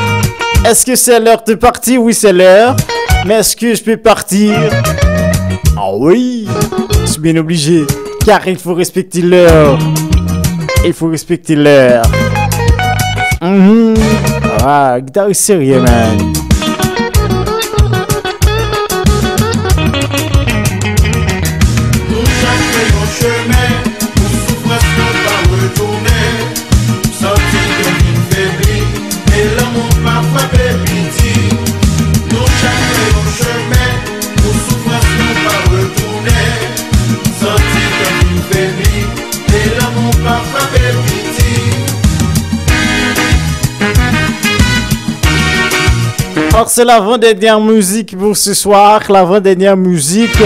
Est-ce que c'est l'heure de partir? Oui, c'est l'heure. Mais est-ce que je peux partir? Ah oui, je suis bien obligé, car il faut respecter l'heure. Il faut respecter l'heure. Mhm. Ah, guitariste sérieux, man. Nou chak fè yon chemen, pou soufrans nou pa retounen. Santi kè m fin febli, e lanmou pa frape piti. Nou chak fè yon chemen, pou soufrans nou pa retounen. Santi kè m fin febli, e lanmou pa frape piti. Alors, c'est l'avant-dernière musique pour ce soir, l'avant-dernière musique.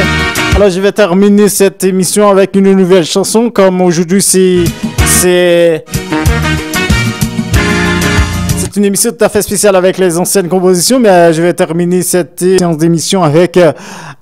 Alors, je vais terminer cette émission avec une nouvelle chanson. Comme aujourd'hui, c'est, c'est, c'est C'est une émission tout à fait spéciale avec les anciennes compositions, mais euh, je vais terminer cette séance d'émission avec euh,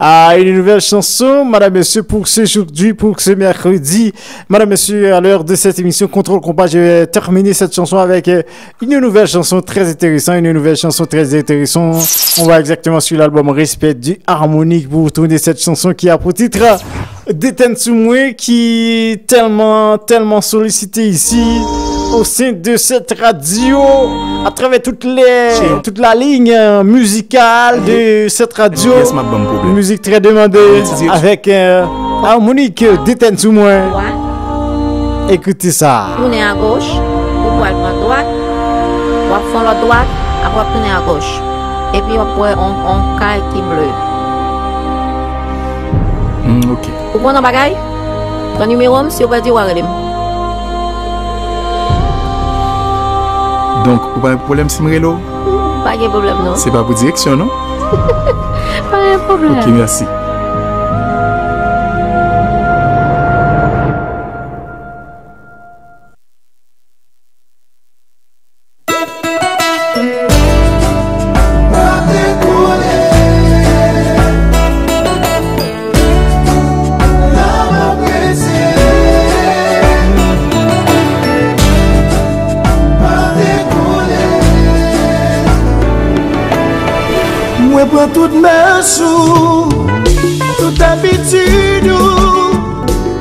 euh, une nouvelle chanson, Madame, Monsieur, pour ce aujourd'hui, pour ce mercredi. Madame, Monsieur, à l'heure de cette émission, Contrôle Compas, je vais terminer cette chanson avec euh, une nouvelle chanson très intéressante, une nouvelle chanson très intéressante. On va exactement sur l'album Respect du Harmonique pour vous tourner cette chanson qui a pour titre Detenn sou mwen ki tèlman, tèlman solisite isi, au sein de cette radio, à travers toutes les, toute la ligne euh, musicale de cette radio. Yes, m ap ban m pwoblèm. Musique très demandée avec euh, Harmonique, Detenn sou mwen. Écoutez ça. Tounen agoch, ou pral pran dwat, w ap fè yon lòt dwat, apre w ap tounen agoch. Epi w ap wè yon, yon kay ki ble. Hmm, ok. Ou konn yon bagay? Pran nimewo m, si w pèdi, w a rele m. Donk, ou pa gen pwoblèm si m rele w? Pa gen pwoblèm, non. Se pa pou direksyon, non? Pa gen pwoblèm. Ok, mèsi. Mwen pran tout mès ou, tout abitid ou.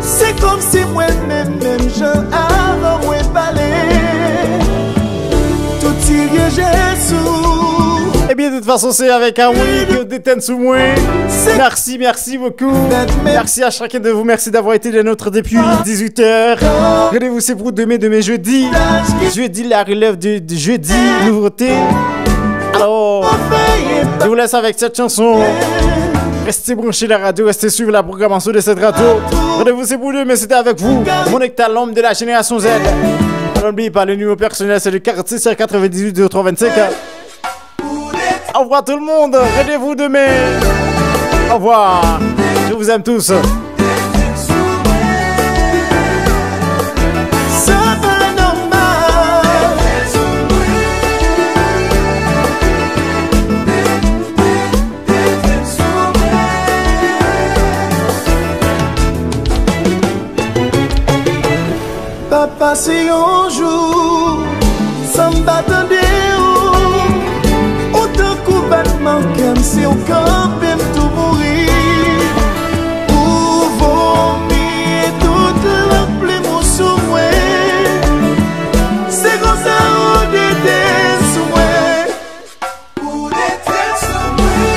Se kòmsi mwen menm, menm jan avan mwen pale. Tout ti vye jès ou. Ebyen, de tout fason, se avèk Harmonique, Detenn sou mwen. Merci, merci beaucoup. Merci à chacun de vous. Merci d'avoir été des nôtres depuis dix-huit heures. Rendez-vous, c'est pour demain, demain jeudi. Jeudi, la relève de, de jeudi, nouveauté. Alors, je vous laisse avec cette chanson. Restez branchés la radio, restez suivre la programmation de cette radio. Rendez-vous, c'est pour demain, c'était avec vous, Monica, l'homme de la génération Z. N'oubliez pas, le numéro personnel, c'est le quatre six quatre-vingt-dix-huit zéro trois vingt-cinq. Au revoir tout le monde, rendez-vous demain. Au revoir, je vous aime tous. Sa pa nòmal. Pa pase yon jou san m pa tande w. Ou tankou batman kè m, si w kanpe m tou mouri. Ou vomi tout lanplim ou sou mwen. Se konsa ou detenn sou mwen. Ou detenn sou mwen.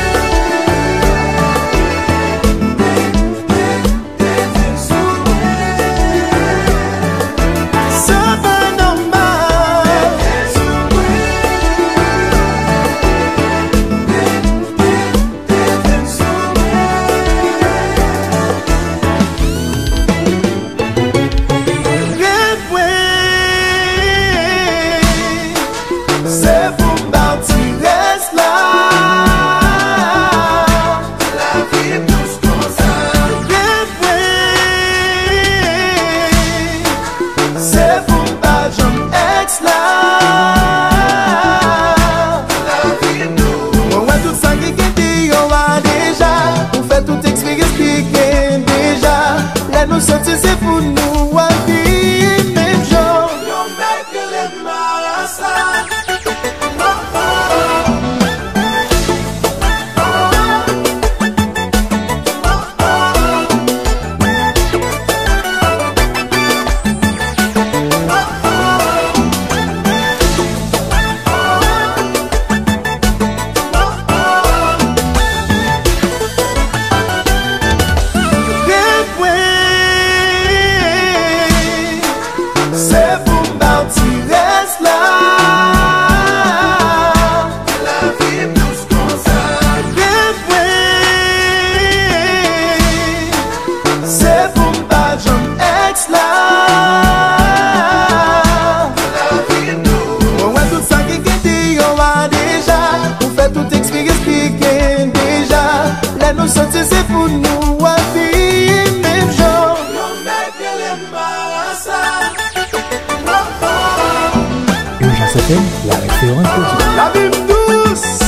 Sa pa nòmal. Refren. Se pou m ba w ti rès la. Lavi dous konsa. Refren. Se pou m pa janm èks la. Lavi dous. Mwen wè tout sa ki gen deyò a deja. Ou fè tout eksperyans ki gen deja. Lè nou soti se pou nou ap viv menm jan. Yo mèt rele m marasa. Refren. Se pou m ba w ti rès la. Lavi dous konsa. Refren. Se pou m pa janm èks la. Lavi dous. Mwen wè tout sa ki gen deyò a deja. Ou fè tout eksperyans ki gen deja. Lè nou soti se pou nou ap viv menm jan. Yo mèt rele m marasa. Urgence F M, la référence des ondes. Lavi m dous,